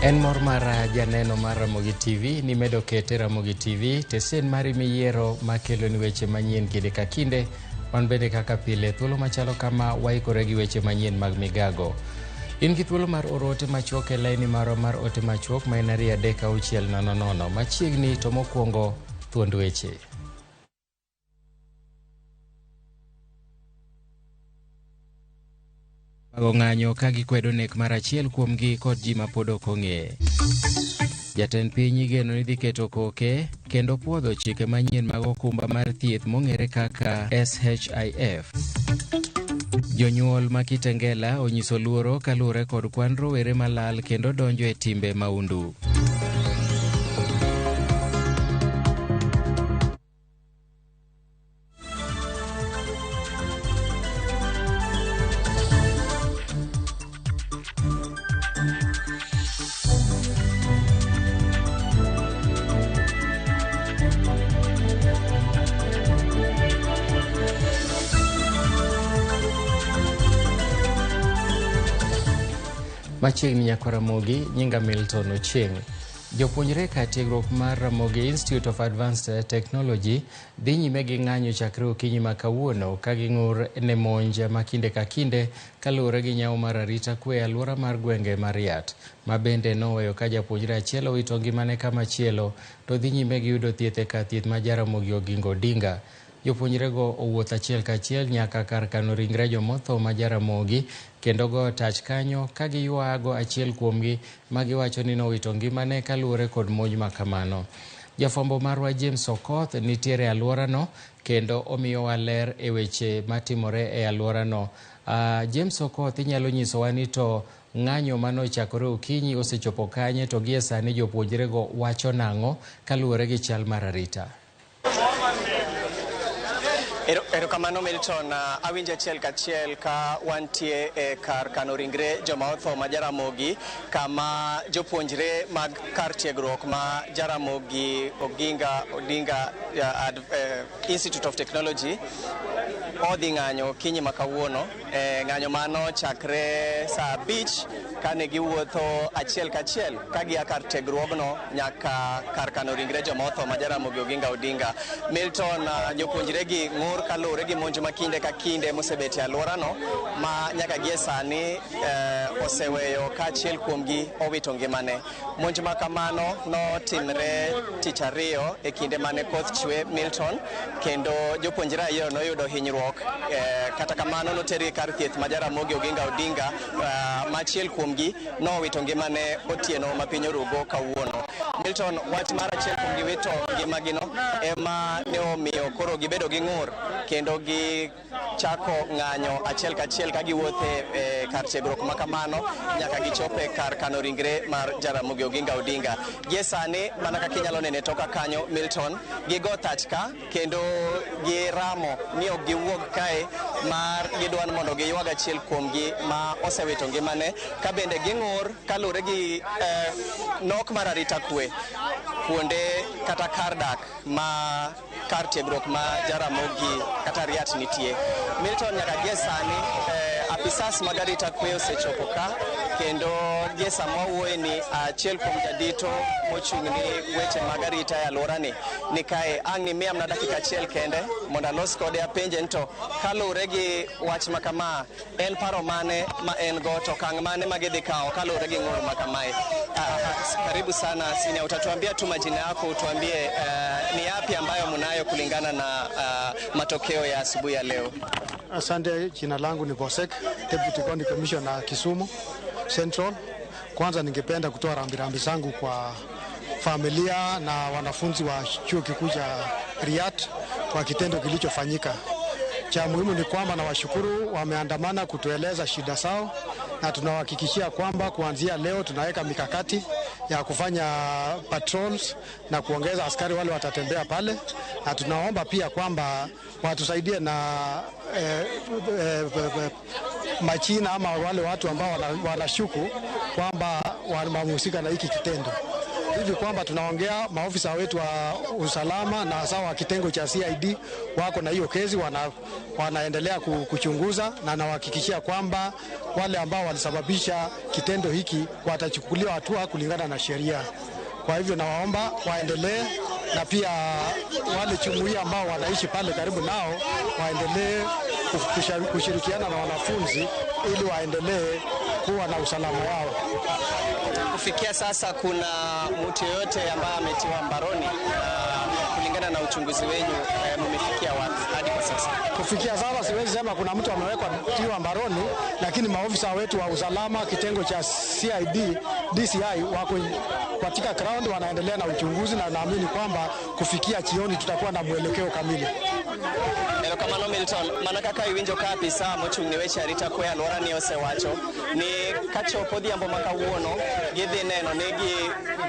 En mor mar janeno mar Ramogi TV ni medo kete Ramogi TV, tesen mari miyiero makeloni weche manyien kinde ka kinde. Wan bende kaka pile thuolo machalo kama waikore gi weche manyien mag migago. In gi thuolo mar oro ote machuok e laini marwa mar ote machuok ma en 23600. Machiegni to mokwongo thuond weche. Bago ng'anyo ka gikwedo nek mar achiel kuomgi kod ji ma pod ok ong'e. Jatend piny igeno ni dhi keto koke kendo puodho chike manyien mag okumba mar thieth mong'ere kaka SHIF. Jonyuol ma Kitengela onyiso luoro kaluwore kod kwan rowere malal kendo donjo e timbe maundu. Machiegni nyakwa Ramogi, nyinga Milton Ochieng'. Jopuonjre kar tiegruok mar Ramogi Institute of Advanced Technology dhi nyime gi ng'anyo chakre okinyi ma kawuono ka ging'ur ne monj ma kinde ka kinde kaluwore gi nyawo mar arita kwe e alwora mar gwenge ma Riat, ma bende noweyo ka japuonjre achiel owito ngimane kamachielo to dhi nyime gi yudo thieth e kar thieth ma Jaramogi Oginga Odinga. Jopuonjrego owuotho achiel kachiel nyaka kar kano ringre jomotho ma Jaramogi kendo goyo tach kanyo ka giywago achiel kuomgi ma giwacho ni nowito ngimane kaluwore kod monj ma kamano. Jafwambo marwa James Okoth nitiere e alworano kendo omiyowa ler e weche matimore e alworano. James Okoth, inyalo nyisowa ni to ng'anyo manochakore okinyi osechopo kanye to gie sani jopuonjrego wacho nang'o kaluwore gi chal mar arita? Erokamano Milton, awinjo achiel kachiel ka wantie e kar kano ringre joma otho ma Jaramogi, kama jopuonjre mag kar tiegruok ma Jaramogi Oginga Odinga Institute of Technology odhi ng'anyo okinyi ma kawuono. Ng'anyo mano chakre saa 5 kane giwuotho achiel kachiel ka gia kar tiegruogno nyaka kar kano ringre joma otho ma Jaramogi Oginga Odinga. Milton, jopuonjre gi ng'ur kaluwore gi monj ma kinde ka kinde mosebet e alworano ma nyaka gie sani oseweyo ka achiel kuomgi owito ngimane. Monj ma kamano notimre tich ariyo e kinde mane koth chwe Milton, kendo jopuonjre ariyo noyudo hinyruok. Kata kamano notergi kar thieth ma Jaramogi Oginga Odinga, ma achiel kuomgi nowito ngimane otieno ma piny orugo kawuono. Milton, wach mar achiel kuomgi wito ngimagino ema ne omiyo koro gibedo gi ng'ur kendo gi chako ng'anyo achiel kachiel ka giwuotho e kar tiegruok ma kamano nyaka gichope kar kano ringre mar Jaramogi Oginga Odinga. Gie sani mana kaka inyalo neno e toka kanyo Milton, gigo thach ka kendo giramo ni ok giwuog kae mar gidwa ni mondo giywag achiel kuomgi ma osewito ngimane, ka bende ging'ur kaluwore gi nok mar arita kwe kuonde kata kar dak ma kar tiegruok ma Jaramogi kata Riat nitie. Milton, nyaka gie sani apisas mag arita kwe osechopo ka kendo gie sama wawuoye ni achiel kuom jadito mochung' ni weche mag arita e alworani ni kae. Ang' ni miya mana dakika achiel kende mondo alos kode apenje ni to kaluwore gi wach ma kama en paro mane ma en go to okang' mane ma gidhi kawo kaluwore gi ng'ur ma kamae. Karibu sana Senior, utatuambia tu majina yako, utuambie ni yapi ambayo mnayo kulingana na matokeo ya asubuhi ya leo. Asante, jina langu ni Bosek, Deputy County Commissioner Kisumu Central. Kwanza ningependa kutoa rambirambi zangu kwa familia na wanafunzi wa chuo kikuu cha Riat kwa kitendo kilichofanyika. Cha muhimu ni kwamba nawashukuru, wameandamana kutueleza shida zao, na tunawahakikishia kwamba kuanzia leo tunaweka mikakati ya kufanya patrols na kuongeza askari wale watatembea pale, na tunaomba pia kwamba watusaidie na machina ama wale watu ambao wanashuku kwamba wamehusika na hiki kitendo. Hivi kwamba tunaongea, maofisa wetu wa usalama na hasa wa kitengo cha CID wako na hiyo kesi, wanaendelea kuchunguza, na nawahakikishia kwamba wale ambao walisababisha kitendo hiki watachukuliwa hatua kulingana na sheria. Kwa hivyo nawaomba waendelee, na pia wale jumuiya ambao wanaishi pale karibu nao waendelee kushirikiana na wanafunzi ili waendelee kuwa na usalama wao. Kufikia sasa kuna mtu yeyote ambaye ametiwa mbaroni? Kulingana na uchunguzi wenu, mmefikia wapi hadi kwa sasa? Kufikia sasa siwezi sema kuna mtu amewekwa tiwa mbaroni, lakini maofisa wetu wa usalama kitengo cha CID, DCI wako katika ground wanaendelea na uchunguzi, na naamini kwamba kufikia jioni tutakuwa na mwelekeo kamili. Erokamano Milton, mana kaka iwinjo ka apisa mochung' ne weche arita kwe alwora ni osewacho ni kachopo odhiambo ma kawuono gidhi neno ni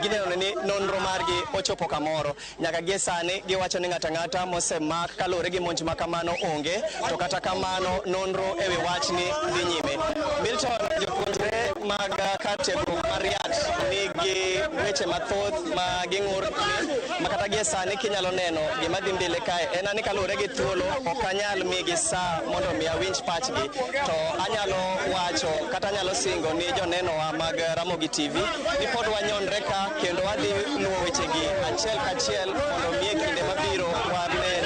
gineno ni nonro margi ochopo kamoro. Nyaka gie sani giwacho ni ng'ato ang'ata mosemak kaluwore gi monj ma kamano onge, to kata kamano nonro ewi wachni dhi nyime. Milton, jopuonjre mag kar tiegruok mar RIAT nigi weche mathoth ma ging'ur ma kata gie sani kinyalo neno gima dhi mbele kae en ni kaluwore gi thuolo ok anyal migi saa mondo mi awinj pachgi, to anyalo wacho kata anyalo singo ni jonenowa mag Ramogi TV ni pod wanyonre ka kendo wadhi luwo wechegi achiel kachiel mondo mi e kinde mabiro wane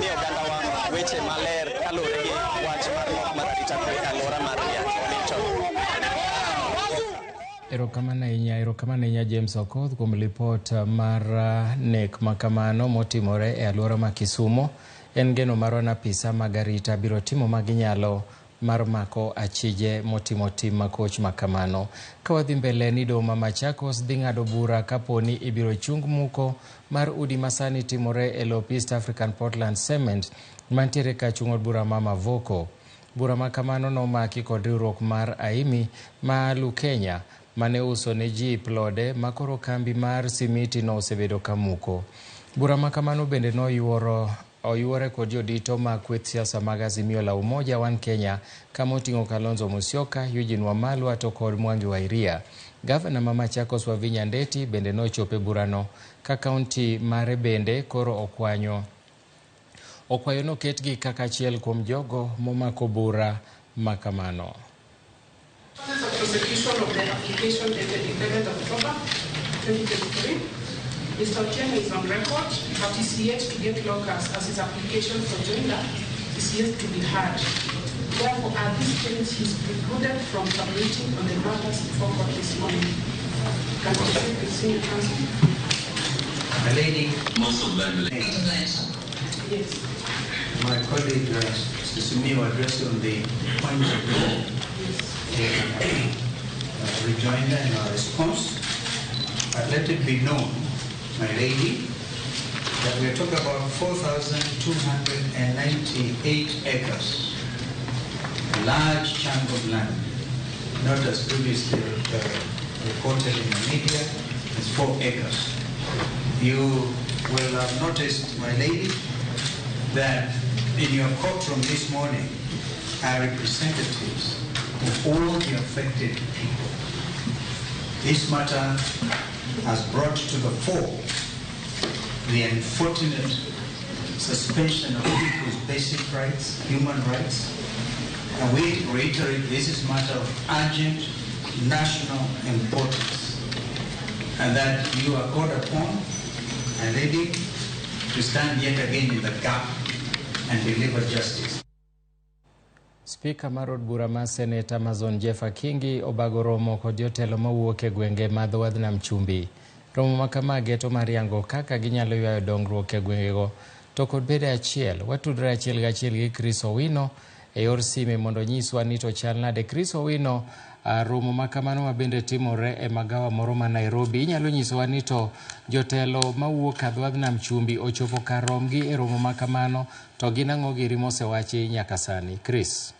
mi ogandawa weche maler kaluwore gi wach mar nok mar arita kwe e alwora mar RIAT. Milton. Erokamano ahinya, erokamano ahinya James Okoth kuom lipot mar nek makamano motimore e alwora ma Kisumo. En geno marwa ni apisa mag arita biro timo maginyalo mar mako achije motimo tim makoch makamano. Ka wadhi mbele ni doho ma Machakos dhi ng'ado bura kaponi ibiro chung muko mar udi masani timore e lop East African Portland Cement mantiere kachung' od bura ma Mavoko. Bura makamano nomaki kod riwruok mar AIMI ma Lukenya mane uso ne ji plode makoro kambi mar simiti no osebedo kamuko. Bura makamano bende noyuoro oyuore kod jodito mag kweth siasa mag Azimio la Umoja One Kenya kama oting'o Kalonzo Musyoka, Eugene Wamalwa to kod Mwangi wa Iria. Gavana ma Machakos Wavinya Ndeti bende nochopo e burano ka kaunti mare bende koro okwanyo okwayo noketgi kaka achiel kuom jogo momako bura makamano. Of prosecution of the application dated 11th October 2023. Mr. Otieno is on record, but is yet to get locus as his application for joinder is yet to be heard. Therefore, at this stage, he is precluded from submitting on the matters before court this morning. Can we proceed with senior counsel? My lady, Most of them. Yes. my colleague Mr. Simiyu addressed on the points of law Yes. in rejoinder and our response. But let it be known, my lady, that we are talking about 4,298 acres, a large chunk of land, not as previously reported in the media, as 4 acres. You will have noticed, my lady, that in your courtroom this morning are representatives of all the affected people. This matter has brought to the fore the unfortunate suspension of people's basic rights, human rights, and we reiterate this is a matter of urgent national importance, and that you are called upon, my lady, to stand yet again in the gap and deliver justice. Spika mar od bura mar Senate Amazon Jeff Akingi obago romo kod jotelo mawuok e gwenge ma dho wadh nam chumbi. Romo ma kama geto mar yango kaka ginyalo ywayo dongruok e gwengego to kod bedo achiel. Watudore achiel gachiel gi Chris Owino e yor sime mondo onyiswa ni to chal nade. Chris Owino, romo ma kamano ma bende timore e magawa moro ma Nairobi. Inyalo nyisowa ni to jotelo mawuok e dho wadh nam chumbi ochopo kar romgi e romo ma kamano to gin ang'o giri mosewachi nyaka sani? Chris.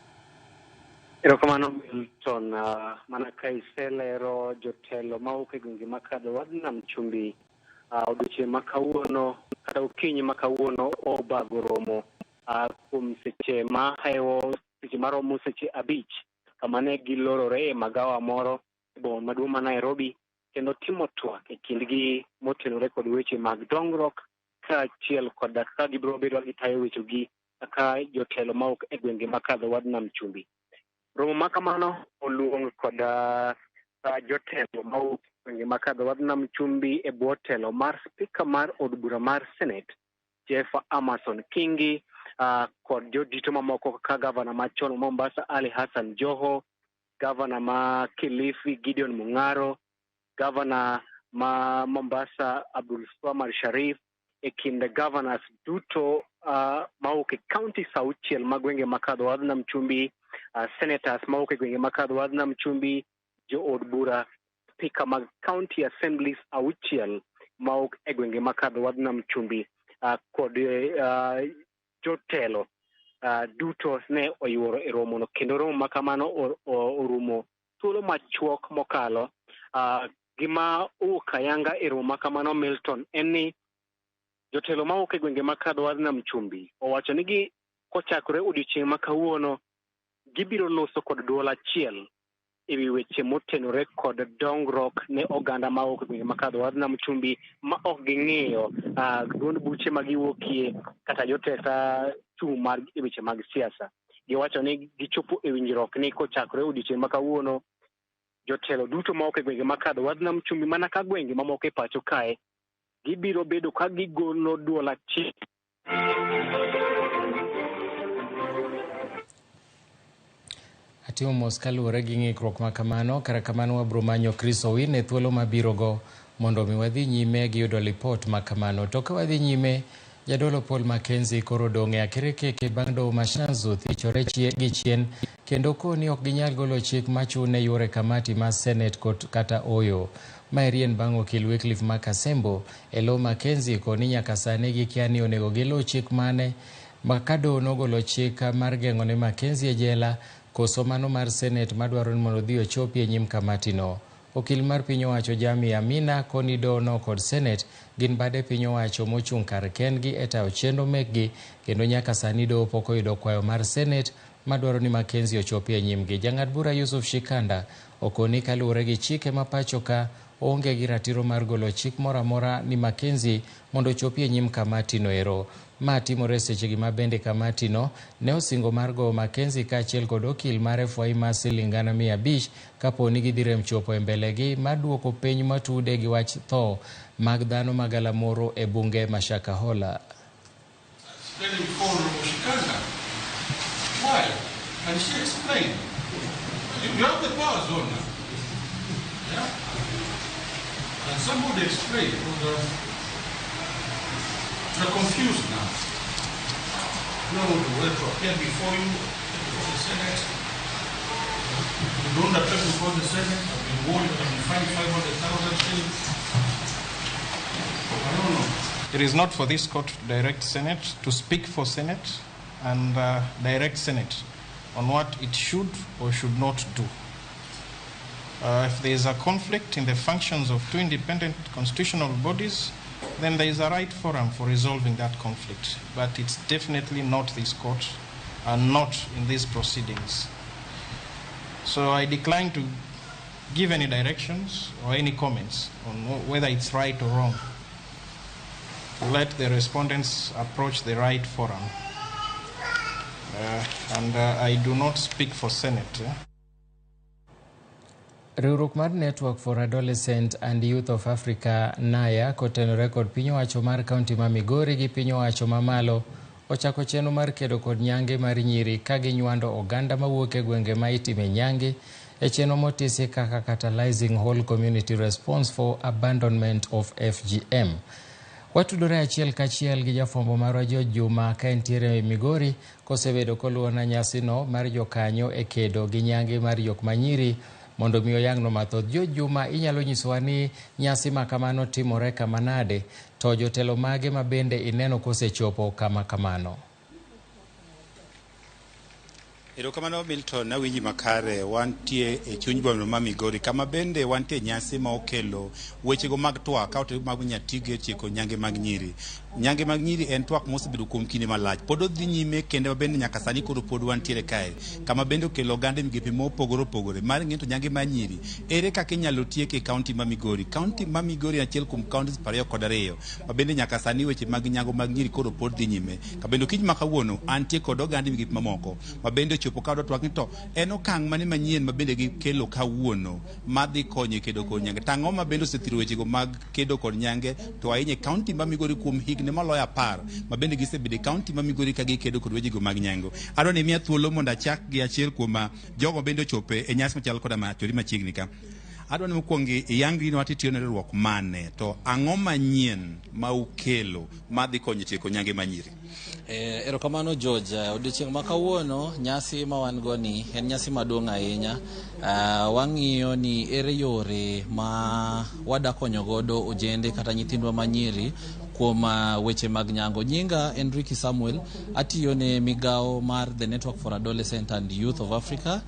Erokamano Milton, mana ka iselero jotelo mawuok e gwenge mag dho wadh nam chumbi odiochieng' ma kawuono kata okinyi ma kawuono obago romo kuom seche mahewo seche maromo seche 5 kama ne gilorore e magawa moro e boma maduong' ma Nairobi Kendo timo twak e kindgi motenore kod weche mag dongruok kaachiel kod kaka gibiro bedo ka gitayo wechegi kaka jotelo mawuok e gwenge makadho wad Nam Chumbi. Romo ma kamano oluong kod jotelo mawuok e gwenge makadho wad Nam Chumbi e bwo telo mar spika mar od bura mar Senate Jeff Amason Kingi kod jodito mamoko kaka gavana machon ma Mombasa Ali Hassan Joho, gavana ma Kilifi Gideon Mung'aro, gavana ma Mombasa Abdul Swamad Sharif, e kind governors duto mawuok e counties auchiel mag gwenge makadho wadh Nam Chumbi, senators mawuok e gwenge makadho wadh Nam Chumbi, jood bura, speaker mag county assemblies auchiel mawuok e gwenge makadho wadh Nam Chumbi kod jotelo duto ne oyuoro e romono kendo romo ma kamano orumo thuolo machuok mokalo. Gima owuok ayanga e romo ma kamano Milton en ni jotelo mawuok e gwenge makadho wadh Nam Chumbi owacho ni gi kochakore odiochieng' ma kawuono gibiro loso kod duol achiel ewi weche motenore kod dongruok ne oganda mawuok e gwenge makadho wadh Nam Chumbi ma ok ging'iyo duond buche ma giwuokie kata joteta chung' mar e weche mag siasa. Giwacho ni gichopo e winjruok ni kochakore odiochieng' ma kawuono jotelo duto mawuok e gwenge makadho wadh Nam Chumbi mana ka gwenge mamoko e pacho kae gibiro bedo ka gigolo duol achiel. Atimo mos kaluwore gi ng'ikruok ma kamano. Kara kamano wabiro manyo Chris Owino e thuolo mabiro go mondo mi wadhi nyime gi yudo lipot ma kamano. To ka wadhi nyime, jadolo Paul Mackenzie koro odong' e akirikeke bang' doho ma Shanzu thichore gi chien kendo koni ok ginyal golo chik machune yuore kamati mar Senate kata oyo. Maeri en bang' okil Wycliffe Makasembo e lo Mackenzie koni nyaka sani gikia ni onego giluw chik mane ma ka doho nogolo chik mar geng'o ne Mackenzie e jela koso mano mar Senate madwaro ni mondo odhi ochopi e nyim kamatino. Okil mar piny owacho Jami Amina koni dohono kod Senate gin bade piny owacho mochung' kar kendgi e tayo chenro mekgi kendo nyaka sani doho pok oyudo kwayo mar Senate madwaro ni Mackenzie ochopi e nyimgi. Jang'ad bura Yusuf Shikanda okoni kaluwore gi chike ma pacho ka oonge gi ratiro mar golo chik moro amora ni Mackenzie mondo ochopi e nyim kamatino ero. Ma timore sechegi ma bende kamatino ne osingo mar gowo Mackenzie kaachiel kod okil mare Fwaima siling 500,000 kapo ni gidhi rem chopo e mbelegi mar duoko piny matude gi wach tho mag dhano ma galamoro e bunge ma Shakahola. Why? Can she explain? You have the power zone now. Yeah? Can somebody explain? Because we're confused now. You know whether to appear before you, before the Senate. You don't appear before the Senate. I've been warned that I've been fined 500,000 shillings. I don't know. It is not for this court to direct Senate, to speak for Senate, and direct Senate on what it should or should not do. If there is a conflict in the functions of two independent constitutional bodies, then there is a right forum for resolving that conflict. But it's definitely not this court and not in these proceedings. So I decline to give any directions or any comments on whether it's right or wrong. Let the respondents approach the right forum. And I do not speak for Senate. Riwruok mar Network for Adolescent and Youth of Africa NAYA kotenore kod piny owacho mar kaunti ma Migori gi piny owacho mamalo ochako chenro mar kedo kod nyange mar nyiri ka ginywando oganda mawuok e gwenge ma itime nyange e chenro motisi kaka Catalyzing Whole Community Response for Abandonment of FGM. Watudore achiel kachiel gi jafwambo marwa George Juma ka entiere Migori kosebedo koluwo nyasino mar jokanyo e kedo gi nyange mar jok manyiri mondo mi oyangno mathoth. George Juma, inyalo nyisowa ni nyasi ma kamano timore kama nade to jotelo mage ma bende ineno kosechopo kama kamano? Erokamano Milton, awinji makare. Wantie e chuny boma ma Migori kama bende wantie nyasi ma okelo wechego mag twak ka otel mag nyatige tieko nyange mag nyiri. Nyange mag nyiri en twak mosebedo kuom kinde malach. Pod odhi nyime kendo bende nyaka sani koro pod wantiere kae. Kama bende okelo oganda e migepe mopogore opogore mar ng'eyo to nyange mar nyiri ere kaka inyalo tieke e kaunti ma Migori. Kaunti ma Migori en achiel kuom counties 22 ma bende nyaka sani weche mag nyango mag nyiri koro pod dhi nyime. Ka bende okinyi ma kawuono antie kod oganda e migepe mamoko ma bende ochopo ka twak ni to en okang' mane manyien ma bende gikelo kawuono madhi konyo e kedo kod nyange. To ang'o ma bende osethiro wechego mag kedo kod nyange to ahinya e kaunti ma Migori kuom higni maloyo 10 ma bende gisebedo e kaunti ma Migori ka gikedo kod wechego mag nyango. Adwa ni imiya thuolo mondo achak gi achiel kuom jogo bende ochope e nyasi machal koda ma chori machiegni ka. Adwa ni mokwongo iyangri ni wati tiyo ne riwruok mane to ang'o manyien ma ukelo madhi konyo tieko nyange ma nyiri. Erokamano George. Odiochieng' ma kawuono nyasi ma wan go ni en nyasi maduong' ahinya. Wang'iyo ni ere yore ma wadakonyo godo ojende kata nyithindwa manyiri kuom weche mag nyango. Nyinga en Ricky Samuel, atiyo ne migawo mar The Network for Adolescent and Youth of Africa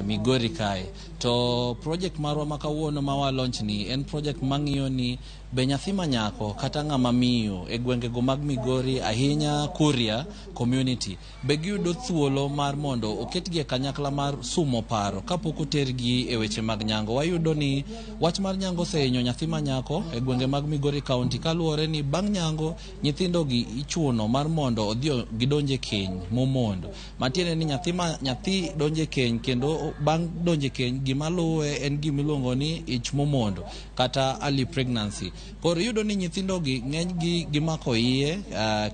Migori kae. To project marwa ma kawuono ma wa launch ni en project mang'iyo ni be nyathi manyako kata ng'ama miyo e gwengego mag Migori ahinya Kuria community be giyudo thuolo mar mondo oketgi e kanyakla mar sumo paro kapok otergi e weche mag nyango. Wayudo ni wach mar nyango osehinyo nyathi manyako e gwenge mag Migori County kaluwore ni bang' nyango nyithindogi ichuno mar mondo odhi gidonj e keny momondo. Matiende ni nyathi donjo e keny kendo bang' donjo e keny gima luwe en gima iluongo ni ich momondo kata early pregnancy. Koro iyudo ni nyithindogi ng'enygi gimako iye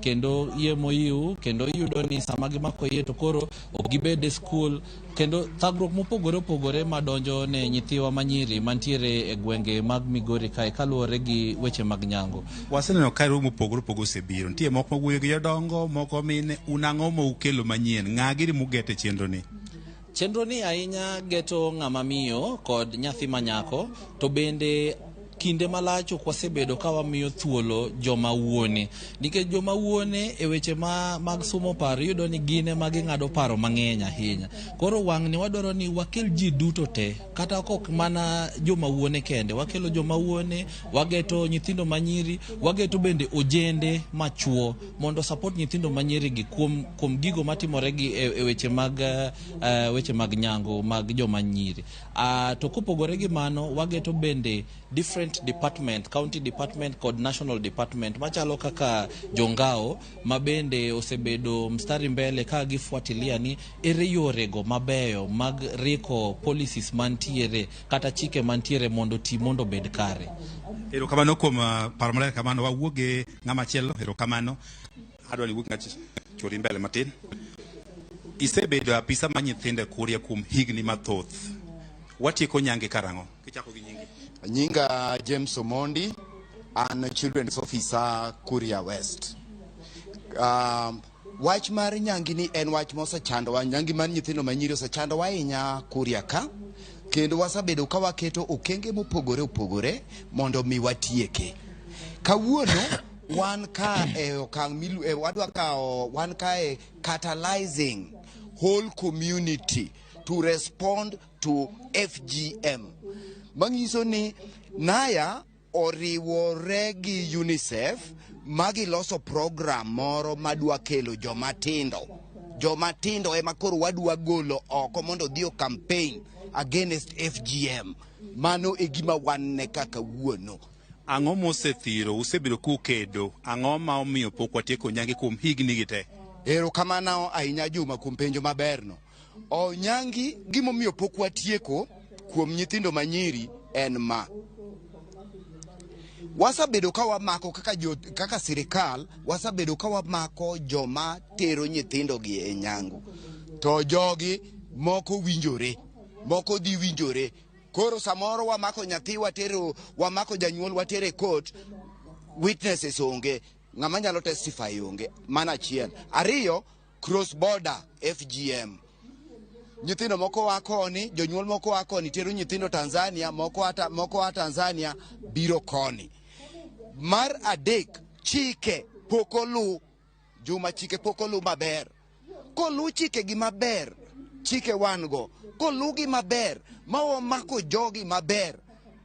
kendo iye moyiw kendo iyudo ni sama gimako iye to koro ok gibed e skul kendo thagruok mopogore opogore madonjo ne nyithiwa manyiri mantiere e gwenge mag Migori kae kaluwore gi weche mag nyango. Waseneno ka riwruoge mopogore opogore osebiro. Nitie moko mawuoyo gi jodongo, moko mine. Un ang'o ma ukelo manyien? Ng'a giri mugeto e chenro ni? Chenro ni ahinya geto ng'ama miyo kod nyathi manyako to bende kinde malach ok wasebedo ka wamiyo thuolo joma wuone nikech joma wuone e weche mag sumo paro iyudo ni gin ema ging'ado paro mang'eny ahinya. Koro wang'ni wadwaro ni wakel ji duto te kata kok mana joma wuone kende, wakelo joma wuone, wageto nyithindo manyiri, wageto bende ojende machuo mondo support nyithindo manyiri gi kuom gigo matimore gi e weche mag nyango mag joma nyiri. To kopogore gi mano wageto bende different department, county department kod national department machalo kaka jongao ma bende osebedo mstari mbele ka gifuatilia ni ere yorego mabeyo mag riko policies mantiere kata chike mantiere mondo ti mondo obed kare. Erokamano kuom paro maler kamano. Wawuog gi ng'ama chielo. Erokamano. Adwa ni iwuog ng'ach chori mbele matin. Isebedo apisa mar nyithindo e Kuria kuom higni mathoth. Watieko nyange karang'o? Kichako gi nyingi. Nyinga James Omondi, an Children's Officer Kuria West. Wach mar nyangi ni en wach mosechandowa, nyangi mar nyithindo manyiri osechandowa ahinya Kuria ka, kendo wasebedo ka waketo okenge mopogore opogore mondo mi watieke. Kawuono wan ka e okang' milu, e, wadwa kawo wan kae catalyzing whole community to respond to FGM. Manyiso ni Naya oriwore gi UNICEF magiloso program moro madwa kelo joma tindo. Joma tindo ema koro wadwa golo oko mondo odhi o campaign against FGM. Mano e gima wan ne kaka wuono. Ang'o mosethiro usebedo kukedo? Ang'o ma omiyo pok watieko nyange kuom higni gi te? Erokamano ahinya Juma kuom penjo maberno. O nyangi gimomiyo pok watieko kuom nyithindo manyiri en ma. Wasebedo ka wamako kaka sirikal, wasebedo ka wamako joma tero nyithindo gi e nyangu. To jogi moko winjore, moko dhi winjore. Koro samoro wamako nyathi watero, wamako janyuol watero e court, witnesses onge, ng'ama nyalo testify onge. Mano achiel. Ariyo, cross border FGM. Nyithindo moko a koni, jonyuol moko a koni tero nyithindo Tanzania, moko a Tanzania biro koni. Mar adek, chike pok olu. Juma, chike pok olu maber. Kolu chike gi maber, Chike wan go kolugi maber ma wamako jogi maber,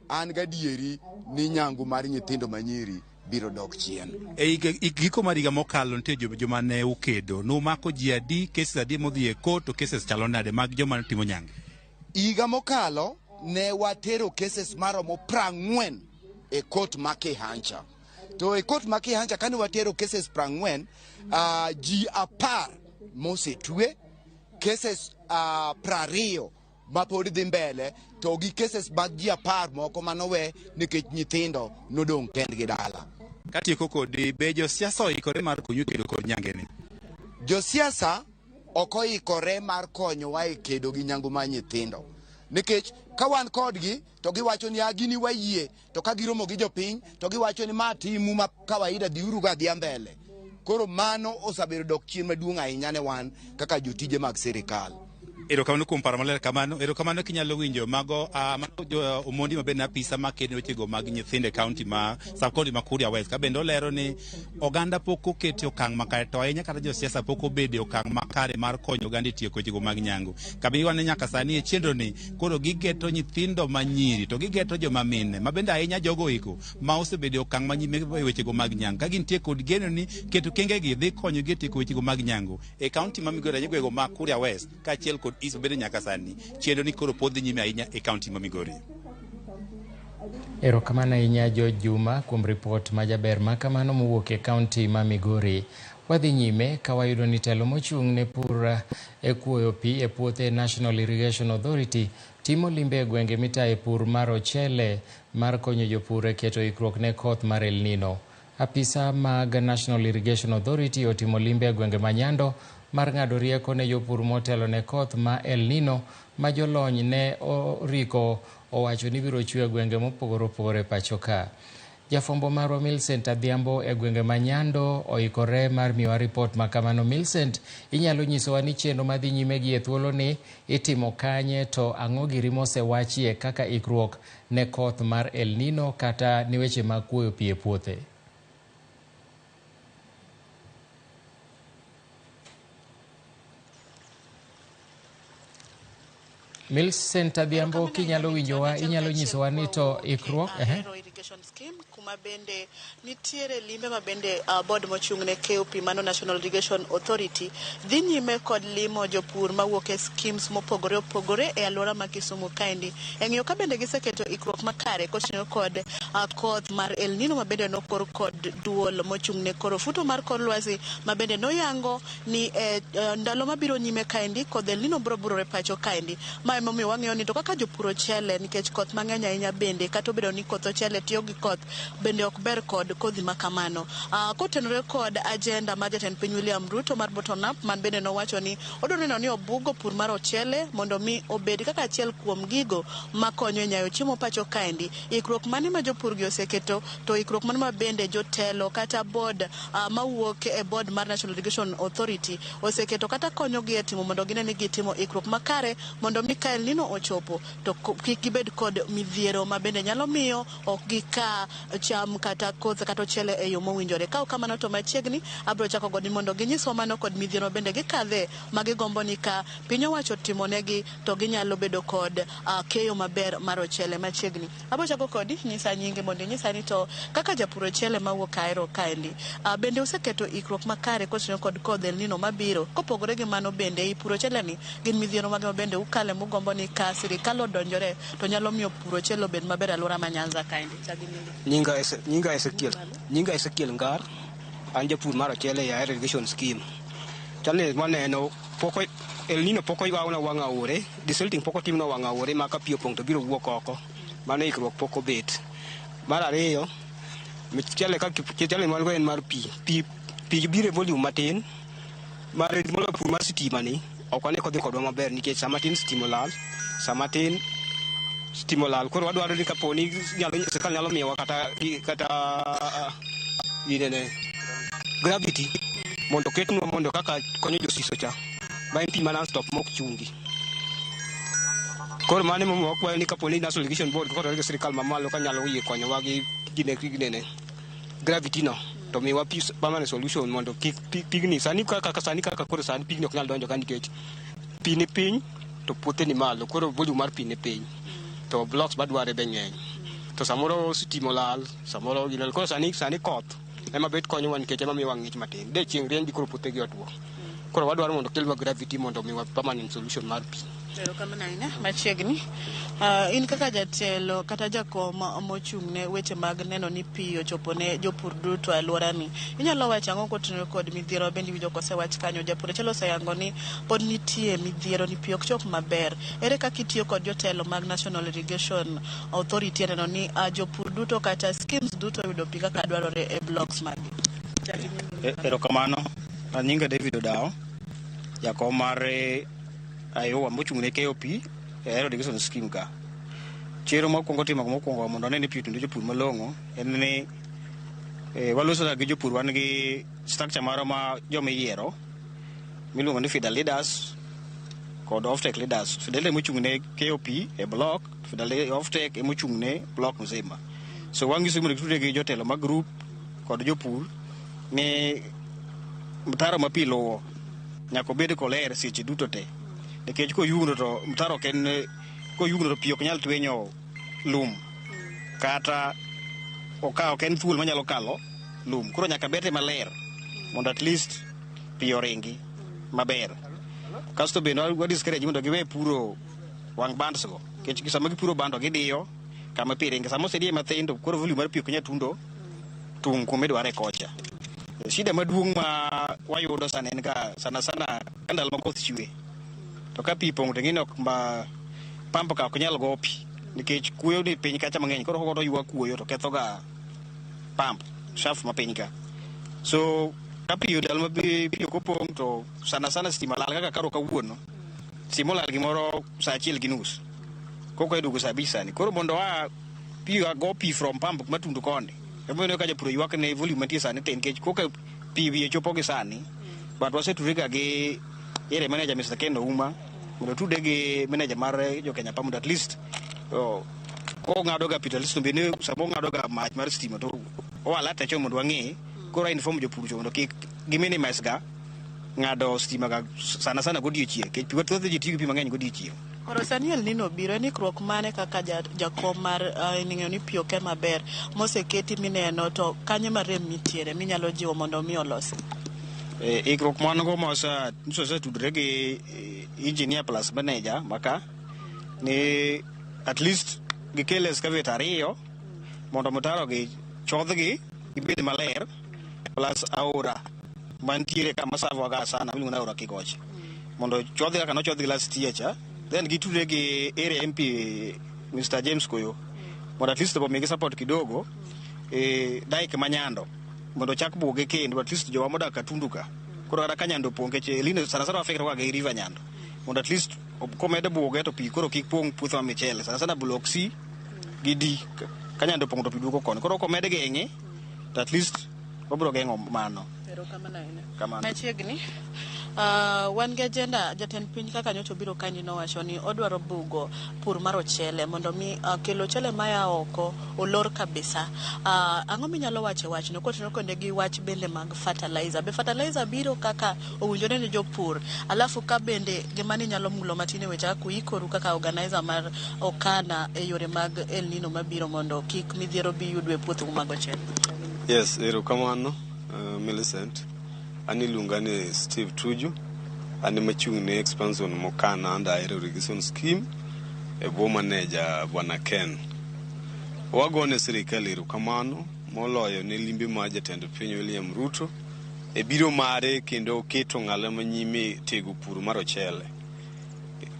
an gadieri ni nyangu mar nyithindo manyiri biro dok chien. E giko mar higa mokalo nitie joma ne ukedo. Numako ji adi, cases adi modhi e court, to cases chalo nade mag joma timo nyange? Higa mokalo ne watero cases maromo 40 e court ma Kehancha. To e court ma Kehancha kane watero cases 40, ji 10 mosetwe, cases 20 mapod dhi mbele, to gi cases mag ji 10 moko manowe nikech nyithindo nodong' kendgi dala. Katieko kodi, be josiasa oikore mar konyu kedo kod nyangeni? Josiasa ok oikore mar konyowa e kedo gi nyangu mar nyithindo. Nikech ka wan kodgi to giwacho ni gini wayie, to ka giromo gi jopiny to giwacho ni ma timu ma kawaida, dhiuru ga adhiya mbele. Koro mano osebedo dok chien maduong' ahinya ne wan kaka jotije mag sirikal. Erokamano kuom paro maler kamano. Erokamano kinyalo winjo mago Omondi mabende apisa makedo wechego mag nyithindo e county ma sub county ma Kuria West. Ka bende olero ni oganda pok okete okang' makare, to ahinya kata josiasa pok obede okang' makare mar konyo oganda e tieko wechego mag nyangu. Kama wane nyaka sani e chenro ni koro gigeto nyithindo manyiri to gigeto joma mine ma bende ahinya jogo eko ma osebedo e okang' manyime e wechego mag nyangu. Ka gintie kod geno ni keto kengegi dhi konyogi e tieko wechego mag nyangu e county ma Migori ahinya gwego ma Kuria West kaachiel kod East bende nyaka sani chenro ni koro pod dhi nyime ahinya e county ma Migori. Erokamano ahinya George Juma kuom ripot majaber ma kamano mowuok e county ma Migori. Wadhi nyime ka wayudo ni telo mochung' ne pur e kuoyo pi e puothe National Irrigation Authority timo limbe e gwenge mitaye pur mar ochele mar konyo jopur e keto ikruok ne koth mar El Nino. Apisa mag National Irrigation Authority otimo limbe e gwenge ma Nyando mar ng'ado rieko ne jopur motelo ne koth ma El Nino ma jolony ne oriko owacho ni biro chwe e gwenge mopogore opogore pacho ka. Jafwambo marwa Millicent Adhiambo e gwenge ma Nyando oikore mar miyowa ripot ma kamano. Millicent, inyalo nyisowa ni chenro madhi nyime gi e thuoloni itimo kanye to ang'o giri mosewachie kaka ikruok ne koth mar El Nino kata ni weche mag kuoyo pi e puothe? Millicent Adhiambo, kinyalo winjowa, inyalo nyisowa ni to ikruok Irrigation Scheme kuma bende nitiere limbe ma bende board mochung' ne keyo pi mano National Irrigation Authority dhi nyime kod limo jopur mawuok e schemes mopogore opogore e alwora ma Kisumu kaendi e ng'iyo ka bende giseketo ikruok makare koting'o kod koth mar El Nino ma bende nokor kod duol mochung' ne koro futo mar kor lwasi ma bende noyango ni ndalo mabiro nyime kaendi koth El Nino biro burore pacho kaendi. Ma emomiyo wang'eyo ni to kaka jopur ochele nikech koth mang'eny ahinya bende kata obedo ni koth ochele tiyo gi koth bende ok ber kod kodhi ma kamano. Kotenore kod agenda mar jatend piny William Ruto mar bottom up man bende nowacho ni odwaro neno ni obugo pur mar ochele mondo mi obed kaka achiel kuom gigo makonyo e nyayo chiemo pacho kaendi. Ikruok mane ma jopur gi oseketo to ikruok mane ma bende jotelo kata board mawuok e board mar National Irrigation Authority oseketo kata konyogi e timo mondo gine ni gitimo ikruok makare mondo mi ka El Nino ochopo to kik gibed kod midhiero ma bende nyalo miyo ok gika cham kata koth kata ochele e yo mowinjore. Ka ok kamano to machiegni abiro chako godi mondo ginyiswa mano kod midhiero ma bende gikadhe ma gigombo ni ka piny owacho otimonegi to ginyalo bedo kod keyo maber mar ochele machiegni. Abiro chako kodi, nyisa nyingi mondo inyisa ni to kaka japur ochele mawuok Ahero kaendi, bende useketo ikruok makare koting'o kod kodh El Nino mabiro. Kopogore gi mano bende i puro ochele ni gin midhiero mage ma bende ukale mugombo ni ka sirikal odonjore to nyalo miyo puro ochele obed maber e alwora ma Nyanza kaendi. Chak gi nyingi. Nyinga Ezekiel Ngar, an japur mar ochele e Ahero Irrigation Scheme. Challenge maneno pok El Nino pok oywawna wang' aore, desilting pok otimna wang' aore ma ka pi opong' to biro wuok oko. Mano ikruok pok obet. Mar ariyo, mchele ka challenge wan go en mar pi. Pi biro e volume matin. Mar moloyo pur mar sitima ni ok wane kodhi kodwa maber nikech sama tin sitima olal, sama tin sitima olal. Koro wadwaro ni kapo ni sirkal nyalo miyowa kata ginene gravity mondo oketnwa mondo kaka konyo josiso cha ma en pi ma non stop mok chungi. Koro mano emomiyo wakwayo ni kapo ni National Irrigation Board kotenore gi sirkal mamalo ka nyalo yie konyowa gi ginene gravity no to miwa pi permanent solution mondo kik pigni sani kaka sani kaka koro sani pigni ok nyal donjo ka nikech Pi ni piny to puothe ni malo, koro volume mar pi ni piny to blocks madware be ng'eny. To samoro sitima olal, samoro gino. Koro sani sani koth ema bet konyowa nikech ema miyowa ng'ich matin. De chieng' rieny gi koro puothe gi otwo. Koro wadwaro mondo kelwa gravity mondo omiwa permanent solution mar pi. Erokamano ahinya. Machiegni. In kaka jatelo kata jakom mochung' ne weche mag neno ni pi ochopo ne jopur duto e alworani, inyalo wacho ang'o kotenore kod midhiero bende iwinjo kosewach kanyo? Japur achiel oseyango ni pod nitie midhiero ni pi ok chop maber. Ere kaka itiyo kod jotelo mag National Irrigation Authority e neno ni jopur duto kata schemes duto oyudo pi kaka dwarore e blocks maggi? Erokamano. Nyinga David Odawo, jakom mar Iowa mochung' ne keyo pi e Ahero Irrigation Scheme ka. Chenro mokwongo timo mokwongo mondo wane ni pi otundo jopur malong'o en ni waloso ga gi jopur, wan gi structure marwa ma joma iyiero miluongo ni feeder leaders kod offtake leaders. Feeder leader emochung' ne keyo pi e block, feeder offtake emochung' ne block mzima. So wangiso mondo gitudre gi jotelo mag group kod jopur ni mtaro ma pi luwo nyaka obed koler seche duto te, nikech koyugno to mtaro ok en, koyugno to pi ok nyal twenyo lum kata ok en thuol manyalo kalo lum. Koro nyaka bete maler mondo at least pi oringi maber. Kasto bende wa discourage mondo giwe puro wang' bands go, nikech sama gipuro bando gidiyo kama pi ringe. Sama osediye mathin to koro volume mar pi ok nyal tundo tung' kuma idware kocha. Shida maduong' ma wayudo sani en ga sana sana ka ndalo ma koth chwe to ka pi pong' to ing'e ni ok ma pump ka ok nyal go pi nikech kuoyo ni piny kacha mang'eny, koro kogo to ywa kuoyo to ketho ga pump shaft ma piny ka. So ka pi ndalo ma pi ok opong' to sana sana stima lal, kaka karo kawuono stima olal gimoro sa 1:30 koka iduogo sa 5 sani. Koro mondo a pi go pi from pump matundo koni, emomiyo ka japur ywak ne volume mantie sani tin, nikech koka pi wiye chopo gi sani. But wasetudre ga gi area manager Mr. Ken Ouma mondo otude gi manager mar jo Kenya Power mondo at least kong'ado ga pi to at least obed ni sama ong'ado ga mach mar stima to o alert chon mondo wang'e. Koro inform jopur cho mondo kik gi minimize ga ng'ado stima ga sana sana godiochieng', nikech pi thoth ji tiyo gi pi mang'eny godiochieng'. Koro sani El Nino obiro, en ikruok mane kaka jakom mar ng'eyo ni pi oke maber moseketi mineno to kanye ma rem nitiere minyalo jiwo mondo mi olosi? Ikruok ma wan go ma osetudore gi engineer plus manager maka ni at least gikel excavator 2 mondo mtaro gi chodhgi gibed maler, plus aora mantiere kama serve ga sana miluongo ni aora Kigoch mondo chodhgi kaka nochodhgi last year cha. Then gitudre gi area MP Mr. James Koyo mondo at least omigi support kidogo e dike ma Nyando mondo chak buge kendo at least jowa modak Katundu ka koro kata ka Nyando opong', nikech El Nino sana sana affect ga gi river Nyando, mondo at least komed buge to pi koro kik pong' puothe ma michele, sana sana block C gi D. Ka Nyando opong' to pi duogo koni, koro komed geng'e to at least wabiro geng'o mano. Erokamano ahinya. Kamano. Machiegni. Wan gi agenda jatend piny kaka nyocha obiro kaendi nowacho ni odwaro bugo pur mar ochele mondo mi kelo ochele maya oko olor kabisa. Ang'o minyalo wacho e wachno kotenore kode gi wach bende mag fertilizer? Be fertilizer biro kaka owinjore ne jopur? Alafu ka bende gima ni nyalo mulo matin e weche kaka uikoru kaka organizer mar Okana e yore mag El Nino mabiro mondo kik midhiero bi yudwa e puotheu mag ochele. Yes, erokamano Millicent. An iluonga ni Steve Tuju. An ema achung' ne expansion Mokana under Ahero Irrigation Scheme e bwo manager Bwana Ken. Wagone sirikal erokamano moloyo ne limbe mar jatend piny William Ruto e biro mare kendo keto ng'ala manyime tego pur mar ochele.